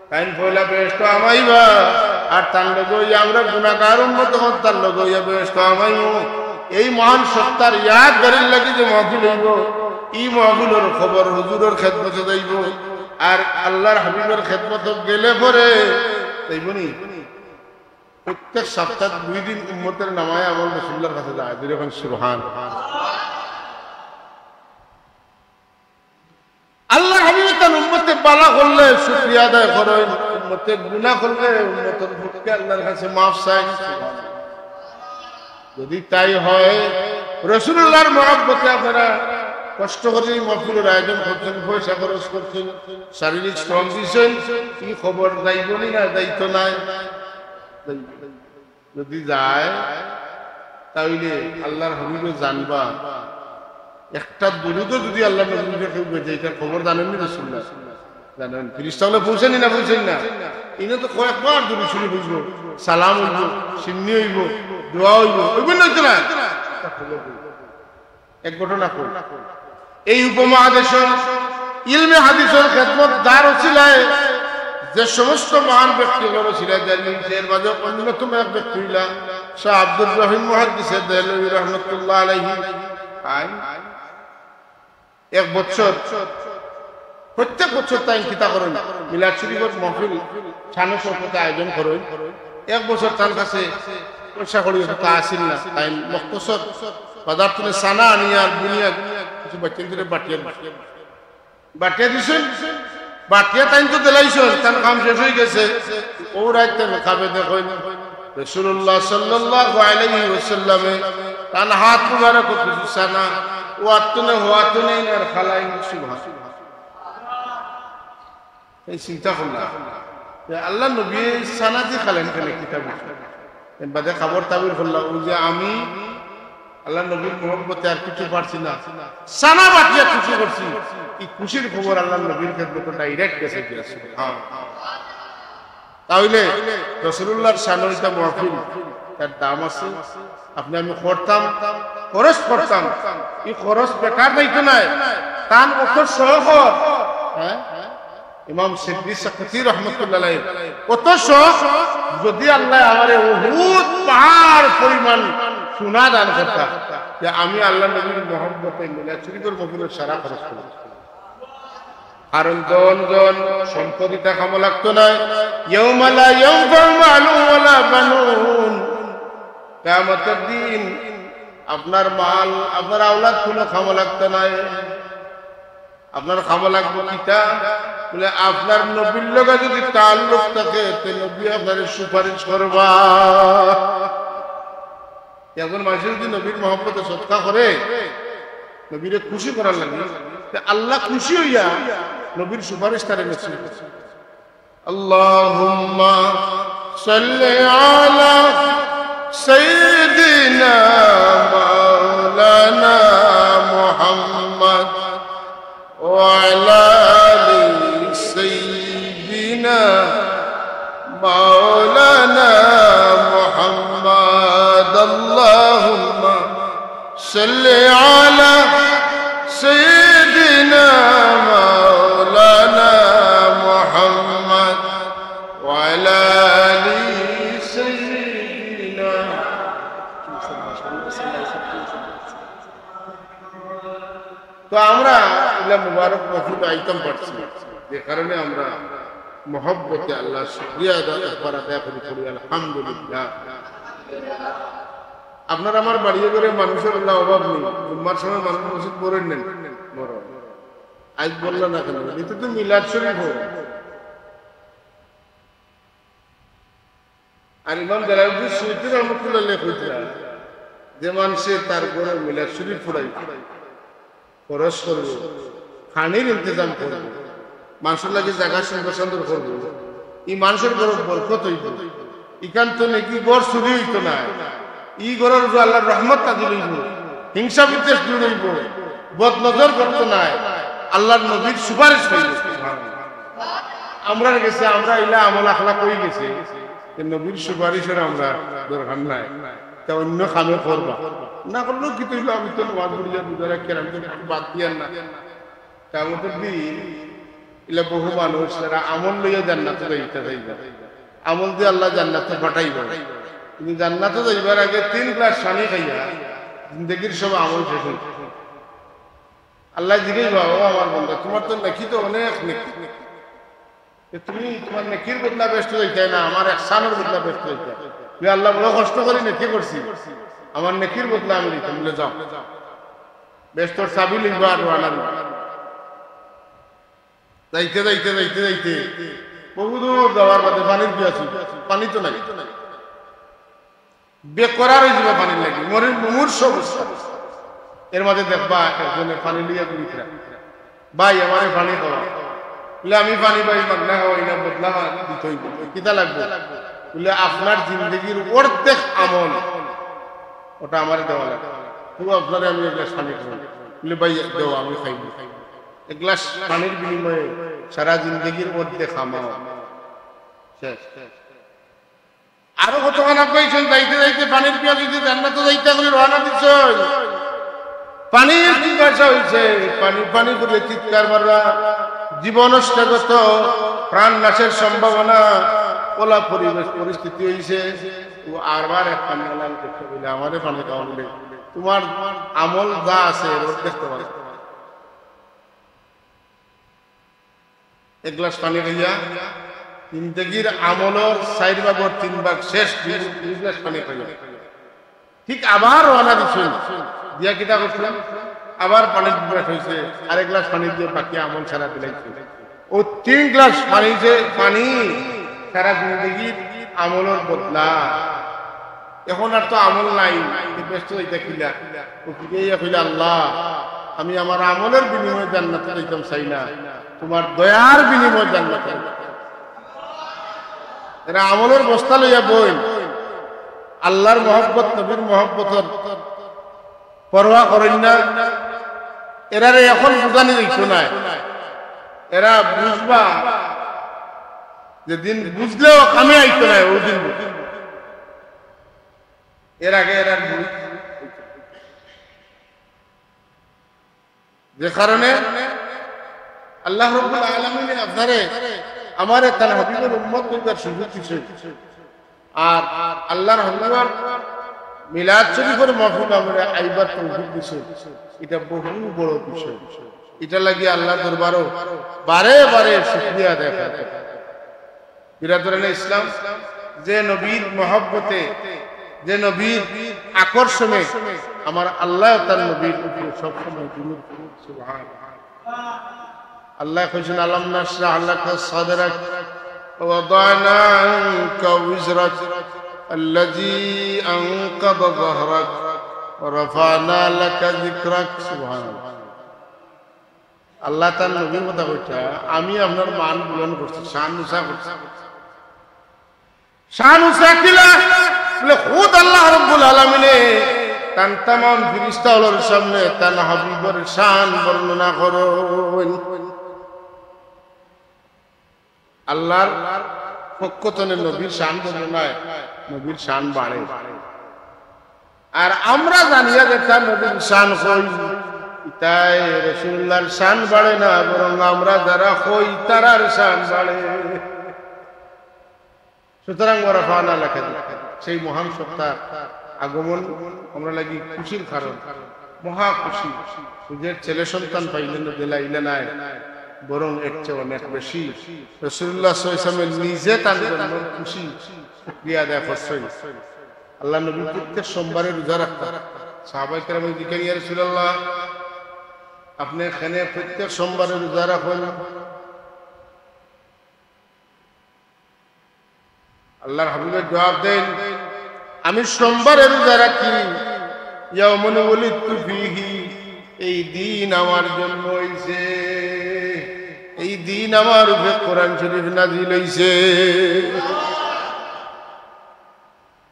তাইন পয়লা বেহেস্তো হামাইবা, আর তান লগে অইয়া আমরা গুনাগার উম্মত অকল তান লগে অইয়া বেহেস্তো হামাইমু। এই মহান সত্তার ইয়াদগারির লাগি যে মাহফিল অইবো, ই মাহফিলর খবর হুজুরর খেদমতো যাইবো, আর আল্লার হাবিবর খেদমতো গেলে পরে যাইবো নি? প্রত্যেক সপ্তাহ দুই দিন উম্মতর নামায়ে আমল রাসুলুল্লাহর কাছে যায়। জোরে কইন সুবহান। আল্লার হাবিবে তান উম্মতে ভালা করলে শুকরিয়া আদায় করইন, উম্মতে গুনা করলে উম্মতর পক্ষে আল্লার কাছে মাফ চাইন। যদি তাই হয়, রাসুলুল্লাহর মহব্বতে আপনারা কষ্ট করি মাহফিলর আয়োজন করছইন, পয়সা খরচ করছইন, শারীরিক শ্রম দিছইন, ই খবর যাইবো নি না যাইতো নায়? যাইবো। যদি যায়, তাইলে আল্লার হাবিবে জানবা, একটা দুরুদও যদি আল্লার নবীর উপরে কেউ বেজে, ইটার খবর জানইন নি রাসুলুল্লাহ? জানইন। ফিরিস্তা অকলে পৌঁছইন নি না পৌঁছইন না? ইনো তো কয়েকবার দুরুদ শরিফ অইবো, সালাম অইবো, সিন্নি অইবো, দোয়া অইবো, অইবো না তো না? এক ঘটনা কই। এই উপমহাদেশর ইলমে হাদিসর খেদমত যার উছিলায়, যে সমস্ত মহান ব্যক্তি অকলর উছিলায়, যার মাঝে অন্যতম এক ব্যক্তি অইলা শাহ আব্দুর রহিম মুহাদ্দিসে দেহলভী রহমতুল্লাহ আলাইহি। আইন এক বছর, প্রত্যেক বছর তাইন কিতা করইন, মিলাদ শরিফর মাহফিল শানে শওকতে আয়োজন করইন। এক বছর তান কাছে পয়সা কড়ি অততা আছিল না, তাইন মখতসর বাজার থনে চানা আনিয়া আর বুনিয়া কিছু বাইচ্চাইন্তরে বাটিয়া দিছইন। বাটিয়া দিছইন, বাটিয়া তাইন তো দিলাইছইন, তান কাম শেষ অইগেছে। অউ রাইত তান কাবে দেখইন, রাসুলুল্লাহ সাল্লাল্লাহু আলাইহি ওয়াসাল্লামে তান হাত মুবারকো কিছু চানা, অউ আত থনে হউ আত থনে নিয়া খাইলাইন। সুবহান। তাইন চিন্তা করলা যে আল্লার নবীয়ে চানা দি খাইলাইন কেনে, কিতা বিষয়? এর বাদে খবর তাবির করলা, অউ যে আমি আল্লার নবীর মহব্বতে আর কিছু পারছি না, চানা বাটিয়া খুশি করছি। ই খুশির খবর আল্লার নবীর খেদমতো direct গেছে গিয়া। সুবহান। তাইলে রাসুলুল্লাহর শানো ইটা মাহফিল, তার দাম আছে। আপনে আমি করতাম, খরচ করতাম, ই খরচ বেকার যাইতো নায়। তান অত শখ, হ্যাঁ, ইমাম সিদ্দি সাকতি রহমতুল্লাহ আলাইহি, অত শখ, যদি আল্লায় আমারে উহুদ পাহাড় পরিমাণ সোনা দান করতা, যে আমি আল্লার নবীর মহব্বতে মিলাদ শরিফর মাহফিলর সারা খরচ করমু। কারণ ধন জন সম্পদ ইতা কামো লাগতো নায়। ইয়াউমা লা ইয়ানফাউ মালুন ওয়ালা বানুন। কিয়ামতর দিন আপনার মাল, আপনার আওলাদ কুনু কামো লাগতো নায়। আপনার কামো লাগবো কিতা? বলে, আপনার নবীর লগে যদি তাল্লুক থাকে, তে নবী আপনারে সুপারিশ করবা। একজন মানষে যদি নবীর মহব্বতে সদকা করে, নবীরে খুশি করার লাগি, তে আল্লাহ খুশি অইয়া নবীর সুপারিশ তারে নসিব করে। اللهم صل على سيدنا مولانا محمد وعلى آل سيدنا مولانا محمد. اللهم صل على سيدنا مولانا محمد وعلى آل سيدنا. তো আমরা ইলা মুবারক মাহফিল আইতাম পারছি, যে কারণে আমরা মহব্বতে আল্লাহর শুকরিয়া আদা, একবার আদায় করি পড়ি, আলহামদুলিল্লাহ। আপনার আমার বাড়িয়ে ঘরে মানুষের আল্লাহ অভাব নেই, জুম্মার সময় মানুষ মসজিদ পড়েন নেন, বড় আজ বললা না কেন, এটা তো মিলাদ শরীফ হোক। আর ইমাম জালালউদ্দিন সুয়ুতী রহমতুল্লাহ আলাইহি কইতরা, যে মানষে তার ঘরো মিলাদ শরীফ পড়াইবো, খরচ করবো, খানির ইন্তেজাম করবো, মানষর লাগি জাগা সুন্দর সুন্দর করবো, ই মানষর ঘরো বরকত অইবো। ইখান তো নাকি ঘর চুরি অইতো নায়, ই ঘরর উপরে আল্লাহর রহমত নাজিল অইবো, হিংসা বিদ্বেষ দূর অইবো, বদ নজর পড়তো নায়, আল্লাহর নবীর সুপারিশ অইবো। আমরার গেছে, আমরা ইলা আমল আখলাক অই গেছে, যে নবীর সুপারিশর আমরা দরকার নাই, তা অন্য কামে করবা। না করলেও কিতা অইলো, আমি তো নামাজ পড়িয়া রোজা রাখিয়ার, আমি তো বাদ দিয়ার না। কিয়ামতর দিন ইলা বহু মানুষ যারা আমল লইয়া জান্নাতো যাইতা চাইবা, আমল দিয়া আল্লায় জান্নাতো পাঠাইবা, কিন্তু জান্নাতো যাইবার আগে তিন গ্লাস পানি খাইয়া জিন্দেগির সব আমল শেষ অইছে। আল্লায় জিগাইবা, "ও আমার বান্দা, তুমার তো নেকি তো অনেক নেকি, এ তুমি তুমার নেকির বদলা বেহেস্তো যাইতায় না, আমার ইহসানর বদলা বেহেস্তো যাইতায়।" বলে, "আল্লাহ, বড় কষ্ট করি নেকি করছি, আমার নেকির বদলা আমি দিতাম।" বলে, "যাও।" বেহেস্তর চাবি লইবা আর রওয়ানা দিবা। যাইতে যাইতে যাইতে যাইতে বহু দূর যাওয়ার বাদে পানির পিয়াস অইছে, পানি তো নাই, বেকরার অইযিবা পানির লাগি, মরির মুমূর্ষ অবস্থা। এর মাঝে দেখবা একজনে পানি লইয়া ঘুরিতরা, "ভাই, আমারে পানি খাওয়া।" বলে, "আমি পানি ভাই মাগনা খাওয়াই না, বদলা দিতে অইবো।" "কিতা লাগবো?" বলে, "আপনার জিন্দেগির অর্ধেক আমল, ওটা আমারে দেওয়া লাগবো। তবু আপনারে আমি এক গ্লাস পানি খাওয়াই।" বলে, "ভাই, দেও, আমি খাইমু।" এক গ্লাস পানির বিনিময়ে সারা জিন্দেগির অর্ধেক আমল শেষ। আরো কতখান কইছইন, যাইতে যাইতে পানির পিয়াস অইছে, জান্নাতো যাইতা করি রওয়ানা দিছইন। পানির পিপাসা অইছে, পানি পানি করি চিৎকার মাররা, জীবন অস্তগত, প্রাণ নাশের সম্ভাবনা, অলা পরিবেশ পরিস্থিতি অইছে। ও আরবার এক পানি আলান করতে বলে, "আমারে পানি খাওয়া।" বলে, "তুমার আমল যা আছে, এর অর্ধেক তো পানি।" এক গ্লাস পানি খাইয়া, জিন্দেগির আমলর চাইর ভাগর তিন ভাগ শেষ, দুই, দুই গ্লাস পানি খাইয়া। ঠিক আবার রওয়ানা দিছইন। দিয়া কিতা করছইন? আবার পানির পিপাস অইছে, আর এক গ্লাস পানি দিয়া বাকি আমল সারা দিলাইছইন। ও তিন গ্লাস পানি যে পানি সারা জিন্দেগির আমলর বদলা। এখন আর তো আমল নাই, তে বেহেস্তো যাইতা কিলা? ও ফিরাইয়া কইলা, "আল্লাহ, আমি আমার আমলর বিনিময়ে জান্নাতো যাইতাম চাই না, তুমার দয়ার বিনিময়ে জান্নাতো যাইতাম।" এরা আমলর বস্তা লইয়া বইন, আল্লাহর মহব্বত, নবীর মহব্বতর পরোয়া করইন না। এরারে এখন বুঝানি যাইতো নায়, এরা বুঝবা যেদিন, বুঝলেও কামে আইতো নায়, ওই দিন বুঝবা। এর আগে এরার ভুল। যে কারণে আল্লাহ রাব্বুল আলামিনে আপনারে আমারে তান হাবিবর উম্মত অইবার সুযোগ দিছইন। আর আল্লাহর হাবিবর মিলাদ শরীফর মাহফিল আমরারে আইবার তৌফিক দিছইন। ইটা বহু বড় বিষয়। ইটার লাগি আল্লাহর দরবারো বারে বারে শুকরিয়া আদায় করতে। বিরাদরানে ইসলাম, যে নবীর মহব্বতে, যে নবীর আকর্ষণে আমার আল্লাহ তার নবীর উপরে সবসময় দুরূদ পড়ে। সুবহানাল্লাহ। আল্লাহ কইছইন, "আলাম নাশরাহ লাকা সাদরাক ওয়া ওয়াদানা আনকা উজরাক আল্লাযী আনকাযা যাহরাক ওয়া রাফা'না লাকা যিকরাক।" সুবহানাল্লাহ। আল্লাহ তার নবীর কথা কইতা, "আমি আপনার মান বুলন্দ করছি, শান উঁচা করছি।" শান উঁচা কিলা? বলে, খুদ আল্লাহ রাব্বুল আলামিনে তান তামাম ফিরিস্তা অকলর সামনে তান হাবিবর শান বর্ণনা করইন। আল্লাহর পক্ষ তনে নবীর শান বর্ণনায় নবীর শান বাড়ে। আর আমরা জানিয়া যেতা নবীর শান কই, ইতায় রাসূলুল্লাহর শান বাড়ে না, বরং আমরা যারা কই, তারার শান বাড়ে। সুতরাং ওয়া রাফা'না লাকা যিকরাক, সেই মহান সত্তার আগমন আমরার লাগি খুশির কারণ, মহা খুশি। নিজের ছেলে সন্তান পাইলে না, দিলাইলে নায়, বরং এর চেয়ে অনেক বেশি রাসূলুল্লাহ সাল্লাল্লাহু আলাইহি ওয়াসাল্লাম নিজে তার জন্য খুশি, শুকরিয়া আদায় করছইন। আল্লাহর নবী প্রত্যেক সোমবারে রোজা রাখতা। সাহাবায়ে কেরামে জিজ্ঞেস করেন, "ইয়া রাসূলুল্লাহ, আপনে কেনে প্রত্যেক সোমবারে রোজা রাখইন?" আল্লাহর হাবিবে জবাব দেন, "আমি সোমবারে রোজা রাখি, ইয়াউমুন উলিদতু ফীহি, এই দিন আমার জন্ম অইছে, এই দিন আমার উপরে কোরআন শরীফ নাজিল অইছে।"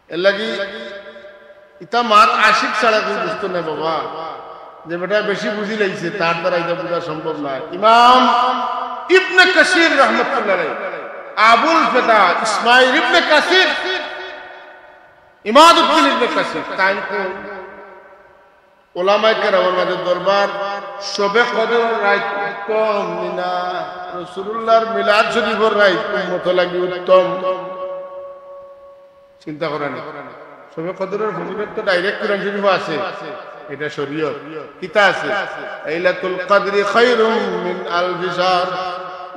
এর লাগি ইতা মাত আশিক ছাড়া কেউ বুঝতো না বাবা। যে বেটা বেশি বুঝি লাইছে, তার দ্বারা ইতা বুঝা সম্ভব না। ইমাম ইবনে কাসির রহমতুল্লাহ আলাইহি, আবুল ফেদা ইসমাইল ইবনে কাসির, ইমাদুদ্দিন ইবনে কাসির, তাইন তো ওলামায়ে কেরামর মাঝে দরবার শবে কদরর রাইত উত্তম নি না রসুলুল্লাহর মিলাদ শরীফর রাইত উম্মতর লাগি উত্তম? চিন্তা করা নি। শবে কদরর ফজিলত তো direct কোরআন শরীফো আছে, ইটা শরীয়ত। কিতা আছে? "লাইলাতুল কদরি খায়রুম মিন আলফি শাহর।"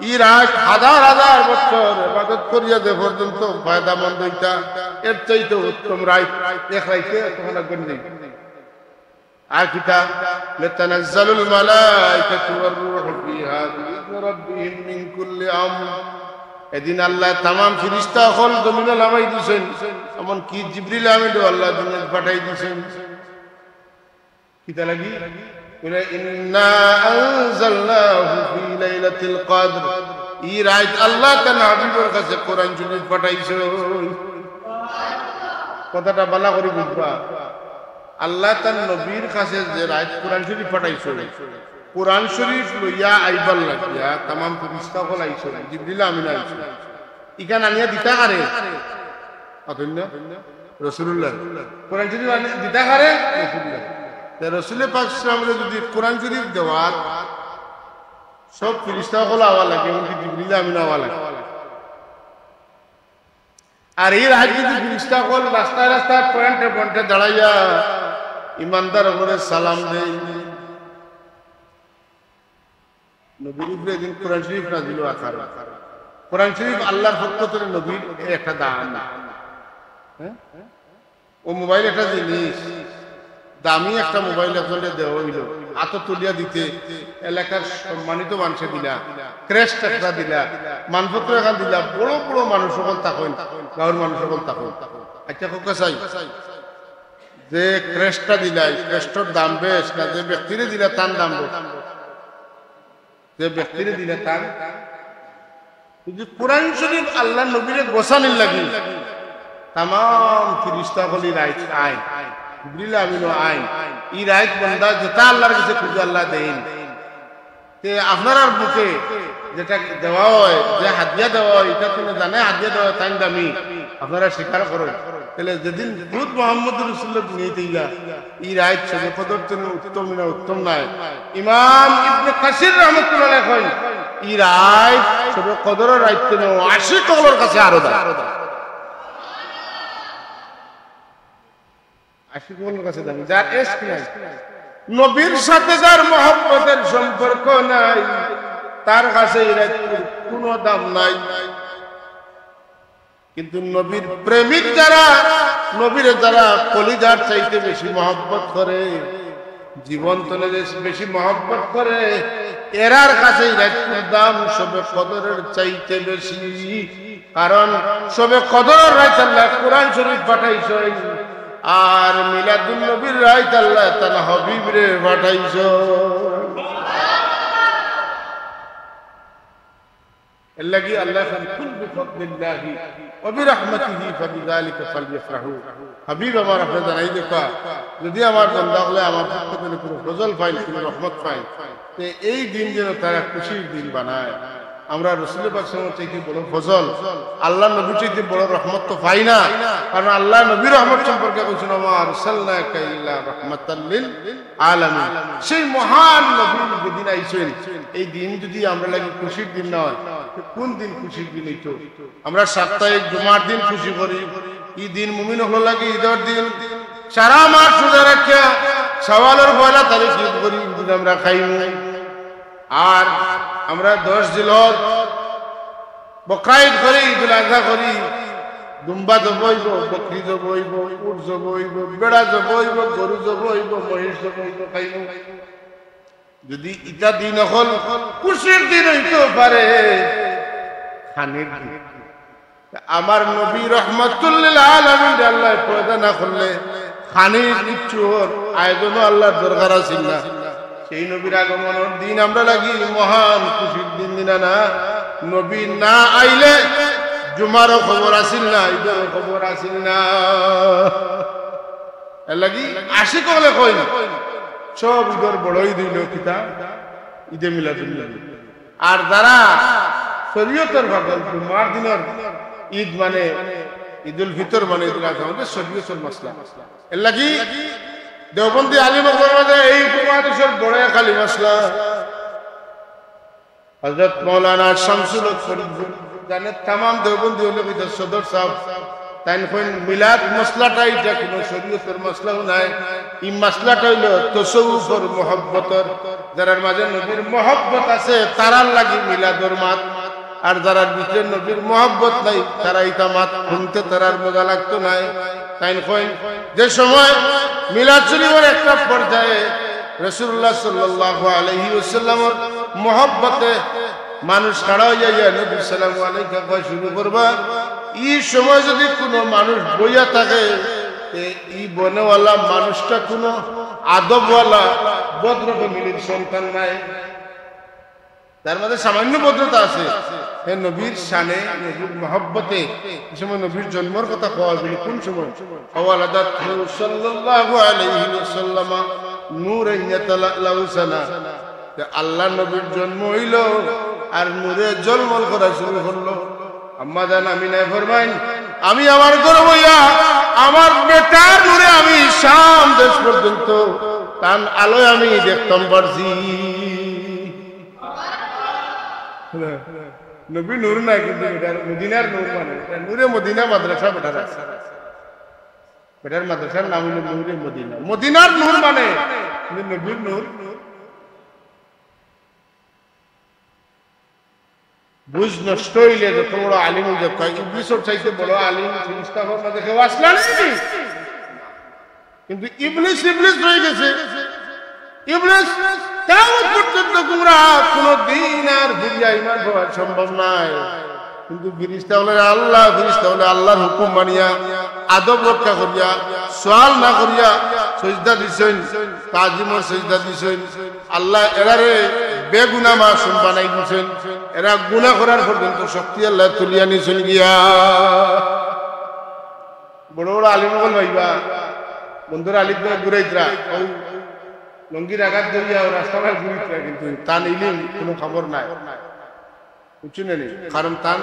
ই রাইত হাজার হাজার বছর ইবাদত করিয়া যে পর্যন্ত ফায়দামন্দ অইতা, এর চাইতে উত্তম রাইত এক রাইতে অতখান গুণ নেই। আর কিতা? "লাতানাজ্জালুল মালাইকাতু ওয়ার রূহু ফিহা বিইজনি রাব্বিহিম মিন কুল্লি আমর।" এদিন আল্লায় তামাম ফিরিস্তা অকল জমিনো লামাই দিছইন, এমনকি জিবরিল আমিনও আল্লায় দুনিয়াত পাঠাই দিছইন। কিতা লাগি? বলে, "ইন্না আনজালনাহু ফি লাইলাতিল কদর।" ই রাইত আল্লায় তান হাবিবর কাছে কোরআন শরীফ পাঠাইছইন। কথাটা ভালা করি বুঝবা। আল্লায় তান নবীর কাছে যে রাইত কোরআন শরীফ পাঠাইছইন, কোরআন শরীফ লইয়া আইবার লাগিয়া তামাম ফিরিস্তা অকল আইছইন, জিবরিল আমিন আইছইন। ইখান আনিয়া দিতা কারে? অতন্য রসুলুল্লাহ। কোরআন শরীফ আনিয়া দিতা কারে? রসুলুল্লাহ। তে রসুলে পাক সাল্লাল্লাহু আলাইহি ওয়াসাল্লামরে যদি কোরআন শরীফ দেওয়ার, সব ফিরিস্তা অকল আওয়া লাগে, এমনকি জিবরিল আমিন আওয়া লাগে। আর ই রাইত যদি ফিরিস্তা অকল রাস্তায় রাস্তায় পয়েন্টে পয়েন্টে দাঁড়াইয়া ইমানদার অকলরে সালাম দেইন, নবীর উপরে এদিন কোরআন শরীফ নাজিল অওয়ার কারণে। কোরআন শরীফ আল্লাহর পক্ষ থেকে নবীর একটা দান। হ্যাঁ? ও মোবাইল একটা জিনিস, দামি একটা মোবাইল একজনরে দেওয়া অইলো, আতো তুলিয়া দিতে এলাকার সম্মানিত মানষে দিলা, ক্রেস্ট একটা দিলা, মানপত্র এখান দিলা, বড় বড় মানুষ অকল থাকইন, গাঁওর মানুষ অকল থাকইন। আচ্ছা, কউক্কা চাই, যে ক্রেস্টটা দিলা, ই ক্রেস্টর দাম বেশ না যে ব্যক্তিরে দিলা তান দাম বেশ? যে ব্যক্তিরে দিলা তান। কিন্তু কোরআন শরীফ আল্লাহর নবীরে গছানির লাগি তামাম ফিরিস্তা অকল ই রাইত আইন, জিবরিল আমিনও আইন। ই রাইত বন্দা যেটা আল্লাহর কাছে খুঁজে আল্লাহ দেইন। তে আপনারার বুকে যেটা দেওয়া হয়, যে হাদিয়া দেওয়া হয়, ইটা কুনু জানে হাদিয়া দেওয়া হয়, তাইন দামি, আপনারা স্বীকার করইন। তাইলে যেদিন খুদ মোহাম্মদ রসুলুল্লাহ দুনিয়াত আইলা, ই রাইত শবে কদর তো উত্তম না, উত্তম নায়। ইমাম ইবনে কাসির রহমতুল্লাহ আলাইহি কইন, ই রাইত শবে কদরর রাইত তো আশিক অকলর কাছে আরো দামি। আশিক অকলর কাছে দামি, যার এশক নাই, নবীর সাথে যার মহব্বতের সম্পর্ক নাই, তার কাছে ই রাইত কুনু দাম নাই। কিন্তু নবীর প্রেমিক যারা, নবীরে যারা কলিজার চাইতে বেশি মহব্বত করে, জীবন তনে যে বেশি মহব্বত করে, এরার কাছে ই রাইতর দাম শবে কদরের চাইতে বেশি। কারণ শবে কদরের রাইত আল্লাহ কোরআন শরীফ পাঠাইছইন, আর মিলাদুন নবীর রাইত আল্লাহ তান হাবিবরে পাঠাইছইন। এর লাগি আল্লাহ কইন, "কুল বিফাদলিল্লাহি ওয়া বিরাহমাতিহি ফাবিযালিকা ফালইয়াফরাহু।" হাবিব আমার, আপনে জানাই দেউক্কা, যদি আমার বান্দা অকলে আমার পক্ষ তনে কুনু ফজল পাইন, কুনু রহমত পাইন, তে এই দিন যেন তারা খুশির দিন বানায়। আমরা রসুল পাক সাল্লাল্লাহু আলাইহি ওয়াসাল্লাম চাইতে বড় ফজল, আল্লাহর নবী চাইতে বড় রহমত তো পাই না, কারণ আল্লাহর নবীর রহমত সম্পর্কে কইছইন, "ওয়া মা আরসালনাকা ইল্লা রাহমাতাল লিল আলামিন।" সেই মহান নবী যেদিন আইছইন, এই দিন যদি আমরার লাগি খুশির দিন না হয়, তো কোন দিন খুশির দিন অইতো? আমরা সাপ্তাহিক জুমার দিন খুশি করি, ই দিন মুমিন অকলর লাগি ইদর দিন। সারা মাস রোজা রাখিয়া শাওয়ালর পয়লা তারিখ ইদ করি, ইদ আমরা খাইমু। আর আমরা দশ জিলহজ বকরা ইদ করি, ইদুল আজহা করি, দুম্বা জবো অইবো, বকরি জবো অইবো, উট জবো অইবো, বেড়া জবো অইবো, গরু জবো অইবো, মহিষ জবো অইবো, খাইমু। যদি ইতা দিন অকল খুশির দিন অইতো পারে, খানির দিন। আমার নবী রহমাতুল লিল আলামিন আল্লাহ পয়দা না করলে খানির কিচ্ছু অর আয়োজনও আল্লাহর দরকার আছিল না। সেই নবীর আগমনর দিন আমরার লাগি মহান খুশির দিন, নি না? নবী না আইলে জুমারও খবর আছিল না, ইদরও খবর আছিল না। এর লাগি আশিক অকলে কইন, সব ইদর বড় ইদ অইলো কিতা? ইদে মিলাদুন নবী। আর যারা শরীয়তর পাগল, জুমার দিনর ইদ মানে ইদুল ফিতর মানে ইদুল আজহা, অতা শরীয়তর মাসলা। এর লাগি দেওবন্দি আলিম অকলর মাঝে এই উপমহাদেশর বড় এক আলিম আছলা, হযরত মাওলানা শামসুল হক ফরিদপুর। জানে তামাম দেওবন্দি অকলে কইতা সদর সাব, তাইন কইন মিলাদ মাসলাটা ইটা কুনু শরীয়তর মাসলাও নায়, ই মাসলাটা অইলো তসউফর মহব্বতর। যারার মাঝে নবীর মহব্বত আছে, তারার লাগি মিলাদর মাত। আর যারার ভিতরে নবীর মহব্বত নাই, তারা ইতা মাত হুনতে তারার মজা লাগতো নায়। তাইন কইন, যে সময় মিলাদ শরীফর একটা পর্যায়ে রাসূলুল্লাহ সাল্লাল্লাহু আলাইহি ওয়াসাল্লামর মহব্বতে মানুষ খাড়া অইয়া গিয়া নবীর সালামু আলাইকা কওয়া শুরু করবা, ই সময় যদি কুনু মানুষ বইয়া থাকে, তে ই বনেওয়ালা মানুষটা কুনু আদবওয়ালা ভদ্র ফ্যামিলির সন্তান নায়। তার মাঝে সামান্য ভদ্রতা আছে। হে নবীর শানে, নবীর মহব্বতে, এই সময় নবীর জন্মর কথা কওয়া অইবো, কুন সময়? ওয়ালাদাতহু সাল্লাল্লাহু আলাইহি ওয়াসাল্লামা নূরান ইয়াতালাআলাউ সানা। যে আল্লাহর নবীর জন্ম অইলো আর নূরে ঝলমল করা শুরু করলো। আম্মা জান আমিনায় ফরমাইন, আমি আমার ঘরো বইয়া আমার বেটার নূরে আমি শাম দেশ পর্যন্ত তান আলোয় আমি দেখতাম পারছি। নবী নূর না, কিন্তু বেটার মদিনার নূর মানে, এটা নূরে মদিনা মাদ্রাসা বেটার আছে। বেটার মাদ্রাসার নাম অইলো নূরে মদিনা, মদিনার নূর মানে, কিন্তু নবীর নূর। বুঝ নষ্ট অইলে যত বড় আলিম অই যাউক্কা, ইবলিসর চাইতে বড় আলিম ফিরিস্তা অকলর মাঝে কেউ আছলা নি? কিন্তু ইবলিস ইবলিস রইগেছে। ইবলিস কিয়ামত পর্যন্ত গুমরা, কুনু দিন আর ফিরিয়া ইমান পাওয়া সম্ভব নায়। কিন্তু ফিরিস্তা অকলে আল্লাহ, ফিরিস্তা অকলে আল্লাহর হুকুম মানিয়া, আদব রক্ষা করিয়া, সওয়াল না করিয়া সইজদা দিছইন, তাজিমর সইজদা দিছইন। আল্লাহ এরারে বেগুনা মাসুম বানাই দিছইন। এরা গুনা করার পর্যন্ত শক্তি আল্লাহ তুলিয়া নিছইন গিয়া। বড় বড় আলিম অকল পাইবা, বন্দর আলিম তো ঘুরাইতরা, অউ লুঙ্গির আগাত ধরিয়া অউ রাস্তাঘাট ঘুরিতরা, কিন্তু তান ইলিম কুনু খবর নাই, বুঝছইন নি? কারণ তান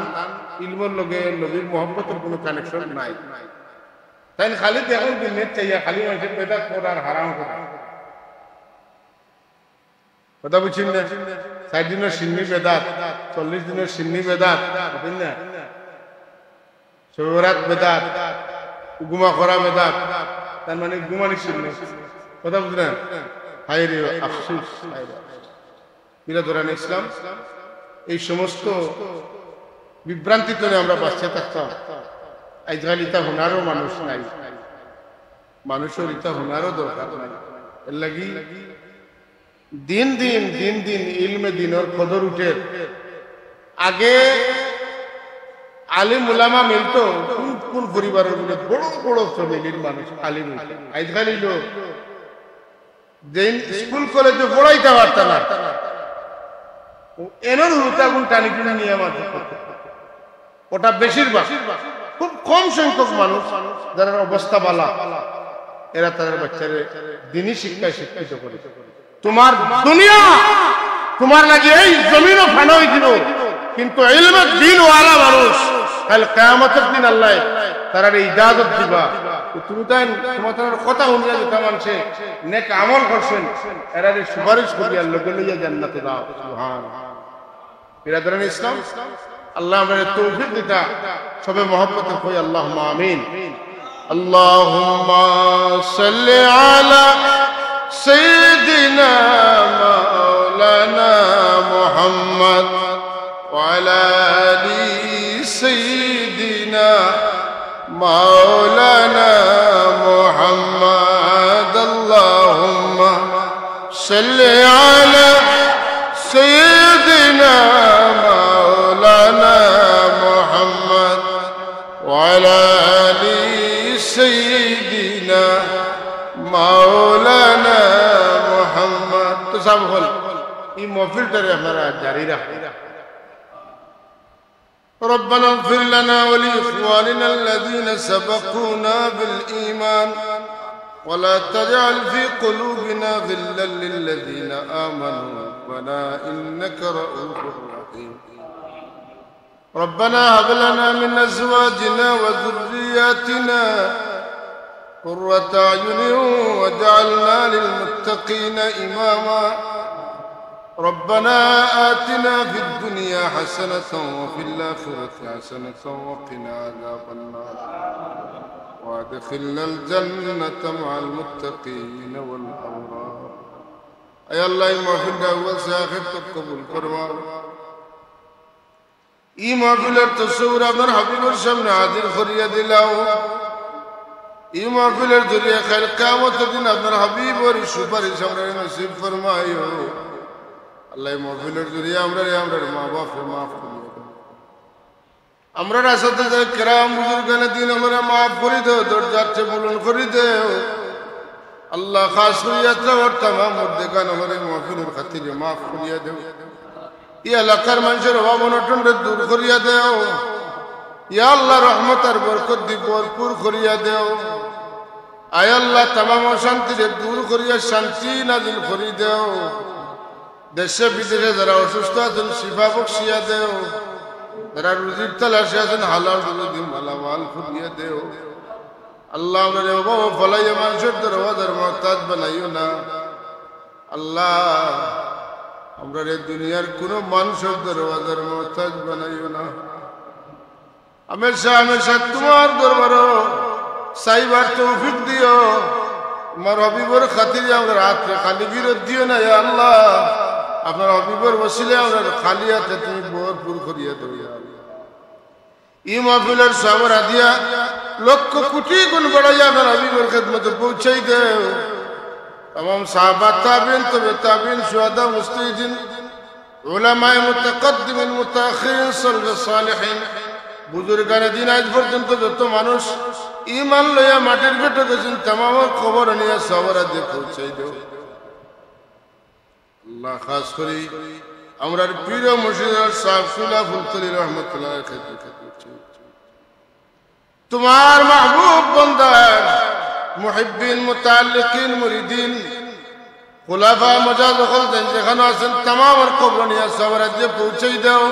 ইলমর লগে নবীর মহব্বতর কুনু connection নাই। তাইন খালি দেখইন দুনিয়াত চাইয়া খালি মানষে বেদাত কর আর হারাম কর। কথা বুঝছইন না? ষাইট দিনর শিন্নি বেদাত, চল্লিশ দিনর শিন্নি বেদাত, বুঝছইন না? শবে বরাত বেদাত, গুমা করা বেদাত, তার মানে গুমানি শিন্নি। কথা বুঝলেন? হায় রে আফসোস, হায় রে আফসোস। বিরাদরানে ইসলাম, এই সমস্ত বিভ্রান্তি তনে আমরা বাঁচিয়া থাকতাম। আইজকাল ইতা হুনারও মানুষ নাই, মানুষর ইতা হুনারও দরকার নাই। এর লাগি দিন দিন, দিন দিন ইলমে দিনর কদর উঠের। আগে আলিম উলামা মিলতো কুন কুন পরিবারর বুলে, বড় বড় ফ্যামিলির মানুষ আলিম অইতো। আইজকাল অইলো যেইন স্কুল কলেজে পড়াইতা পারতা না, অউ এনর হুরুতাগুন টানি টুনি নিয়া মাদ্রাসা পড়তো। ওটা বেশিরভাগ, খুব কম সংখ্যক মানুষ যারার অবস্থা বালা, এরা তারার বাচ্চারে দিনী শিক্ষায় শিক্ষিত করে। তোমার দুনিয়া, তোমার লাগি এই জমিনও ফানা অইযিবো, কিন্তু ইলমে দিন ওয়ালা মানুষ কাইল কিয়ামতর দিন আল্লায় তারারে ইজাজত দিবা। তো তুমি তাইন, তোমার তারার কথা হুনিয়া যেতা মানষে নেক আমল করছইন, এরারে সুপারিশ করিয়া লগে লইয়া জান্নাতো যাও। সুবহান। বিরাদরানে ইসলাম, আল্লাহ আমরারে তৌফিক দিতা, সবে মহব্বতে কই আল্লাহুম্মা আমিন। اللهم صل على سيدنا مولانا محمد وعلى آل سيدنا مولانا محمد. اللهم صل على سيدنا مولانا محمد وعلى آل سيدنا مولانا محمد. তো সাব অকল, ই মহফিলটারে আপনারা জারি রাখবা। ربنا اغفر لنا ولإخواننا الذين سبقونا بالإيمان ولا تجعل في قلوبنا غلا للذين آمنوا ربنا إنك رءوف رحيم. ربنا هب لنا من أزواجنا وذرياتنا قرة أعين واجعلنا للمتقين إماما. ربنا آتنا في الدنيا حسنة وفي الآخرة حسنة وقنا عذاب النار. وأدخلنا الجنة مع المتقين والأبرار. আয় আল্লাহ, এই মাহফিলটা আউয়াল সে আখের তক কবুল ফরমাও। ই মাহফিলর তসব্বুর আপনার হাবিবর সামনে হাজির করিয়া দিলাও। ই মাহফিলর জরিয়া কাইল কিয়ামতর দিন আপনার হাবিবর সুপারিশ আমরারে নসিব ফরমাইও। আল্লাহ, ই মাহফিলর জরিয়া আমরারে, আমরার মা বাপরে মাফ করিয়া দেও। আমরার আসাতিজা কেরাম বুজুর্গানে দিন আমরারে মাফ করি দেও, দরজারে বুলন্দ করি দেও। আল্লাহ, খাস করি ইয়াত্রা অর তামাম মুর্দেগান আমরারে মাহফিলর খাতিরে মাফ করিয়া দেও। ই এলাকার মানষর অভাব অনটনরে দূর করিয়া দেও। ইয়া আল্লাহ, রহমত আর বরকত দি ভরপুর করিয়া দেও। আয় আল্লাহ, তামাম অশান্তিরে দূর করিয়া শান্তি নাজিল করি দেও। দেশে বিদেশে যারা অসুস্থ আছইন, শিফা বখশিয়া দেও। যারা রুজির তালাশে আছইন, হালাল রুজি দি মালামাল করিয়া দেও। আল্লাহ, আমরারে অভাবো ফালাইয়া মানষর দরওয়াজার মহতাজ বানাইও না। আল্লাহ, আমরারে দুনিয়ার কুনু মানষর দরওয়াজার মহতাজ বানাইও না। হামেশা হামেশা তুমার দরবারো চাইবার তৌফিক দিও। তুমার হাবিবর খাতিরে আমরার আতরে খালি ফিরত দিও না, ইয়া আল্লাহ। আপনার হাবিবর ওসিলায় আমরারে খালি আতে তুমি ভরপুর করিয়া দেও, ইয়া আল্লাহ। ই মাহফিলর সওয়াব দিয়া লক্ষ কুটি গুণ বাড়াইয়া আপনার হাবিবর খেদমতো পৌঁছাই দেও। তামাম সাহাবা, তাবিন, তবে তাবিন, শুহাদা, মুজতাহিদিন, উলামায়ে মুতাকাদ্দিমিন, মুতাআখিরিন, সালফে সালেহিন, বুজুর্গানে দিন আইজ পর্যন্ত যত মানুষ ইমান লইয়া মাটির পেটো গেছইন, তামামর কবর নিয়া সওয়াব দিয়া পৌঁছাই দেও। আল্লাহ, খাস করি আমরার পীর ও মুর্শিদ সাহেব সুলা ফুলতলি রহমতুল্লাহ আলাইহির খেদমত করছি। তুমার মাহবুব বান্দার মুহিব্বিন, মুতাআল্লিকিন, মুরিদিন, খুলাফা, মুজাহিদ অকল যেন যেখানো আছইন, তামামর কবর নিয়া সওয়াব দিয়া পৌঁছাই দেও।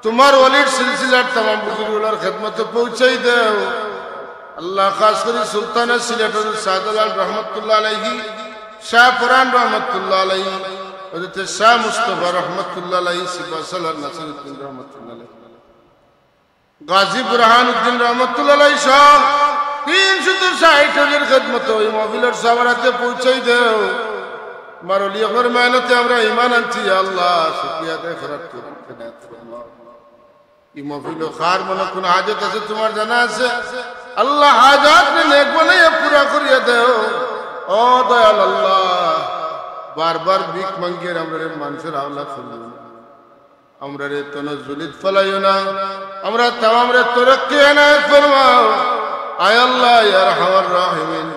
তুমার ওলির সিলসিলার তামাম বুজুর্গ অকলর খেদমতো পৌঁছাই দেও। আল্লাহ, খাস করি সুলতানে সিলেট হযরত শাহজালাল রহমতুল্লাহ আলাইহি, শাহ পরান রহমতুল্লাহ আলাইহি, হযরত শাহ মুস্তফা রহমতুল্লাহ আলাইহি, সিপাহসালার নাসিরউদ্দিন রহমতুল্লাহ আলাইহি, গাজী বুরহানুদ্দিন রহমতুল্লাহ আলাইহি সহ তিনশত ষাইট ওলির খেদমতো ই মাহফিলর সওয়াব দিয়া পৌঁছাই দেও। তুমার ওলি অকলর মেহনতে আমরা ইমান আনছি, ইয়া আল্লাহ, শুকরিয়া আদায় করার তৌফিক এনায়েত ফরমাও। ই মাহফিলো কার মনো কুনু হাজত আছে, তুমার জানা আছে। আল্লাহ, হাজতরে নেক বানাইয়া পুরা করিয়া দেও। ও দয়াল আল্লাহ, বারবার ভিক মাগিয়ার আমরারে মানষর হাওলা করিও না। আমরারে তনজ্জুলিত ফালাইও না। আমরা তামামরে তরক্কি এনায়েত ফরমাও। আয় আল্লাহ, ইয়া আরহামার রাহিমিন,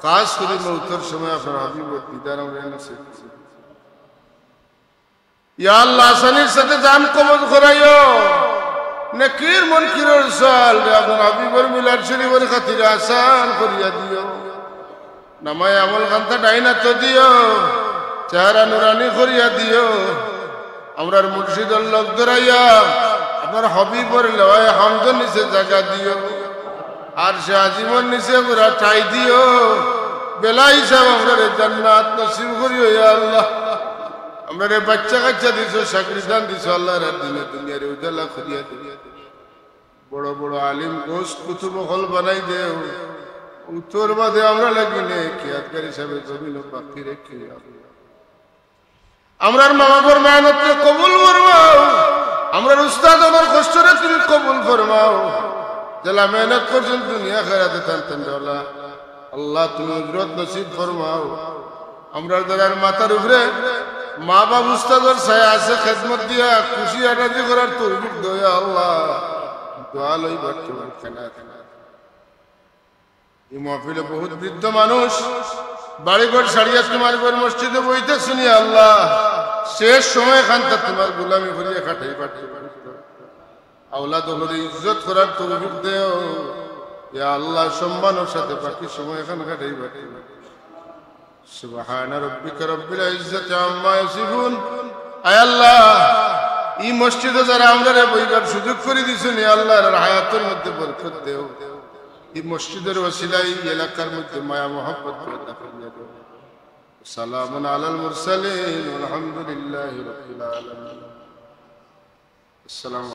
খাস করি মউতর সময় আপনার হাবিবর দিদার আমরারে নসিব করো। ইয়া আল্লাহ, আসানির সাথে জান কবজ করাইও। নেকির মুনকিরর সওয়ালরে আপনার হাবিবর মিলাদ শরীফর খাতিরে আসান করিয়া দিও। নামায়ে আমল খান্তা ডাইন আতো দিও, চেহারা নুরানি করিয়া দিও। আমরার মুর্শিদর লগ ধরাইয়া আপনার হাবিবর লেওয়ায়ে হামদর নিচে জাগা দিও। আরশে আজিমর নিচে পুরা ঠাই দিও। বেলা হিসাব আমরারে জান্নাত নসিব করিও, ইয়া আল্লাহ। আমরারে বাচ্চা কাচ্চা দিছো, চাকরি দান দিছো, আল্লাহ, এরার দিনে দুনিয়ারে উজালা করিয়া দিও। বড় বড় আলিম, গউস, কুতুব অকল বানাই দেও। উত্তর বাদে আমরা লাগি নেক ইয়াদগার হিসাবে জমিনো বাকি রাখিও। আমরার মা বাপর মেহনতরে কবুল ফরমাও। আমরার উস্তাদ অকলর কষ্টরে তুমি কবুল ফরমাও। যেলা মেহনত করছইন দুনিয়া আখেরাতে তান তান ওলা। আল্লাহ, তুমি উজরত নসিব ফরমাও। আমরার যারার মাথার উপরে মা বাপ উস্তাদর ছায়া আছে, খেদমত দিয়া খুশি আটাজি করার তৌফিক দেও, ইয়া আল্লাহ। দোয়া লইবার তৌফিক দেও। ই মাহফিলো বহুত বৃদ্ধ মানুষ, বাড়িঘর ছাড়িয়া তুমার ঘর মসজিদো বইতাছইন, ইয়া আল্লাহ। শেষ সময় খান্তা তুমার গোলামি করিয়া কাটাইবার তৌফিক দেও। আওলাদ অকলরে ইজ্জত করার তৌফিক দেও। ইয়া আল্লাহ, সম্মানর সাথে বাকি সময় খান কাটাইবার তৌফিক। সুবহানা রাব্বিকা রাব্বিল ইজ্জাতি আম্মা ইয়াসিফুন। আয় আল্লাহ, ই মসজিদো যারা আমরারে বইবার সুযোগ করি দিছইন, ইয়া আল্লাহ, এরার হায়াতর মধ্যে বরকত দেও। এই মসজিদর ওসিলায় এই এলাকার মধ্যে মায়া মহব্বত পয়দা করিয়া দেও। সালামুন আলাল মুরসালিন, আলহামদুলিল্লাহি রাব্বিল আলামিন। আসসালামু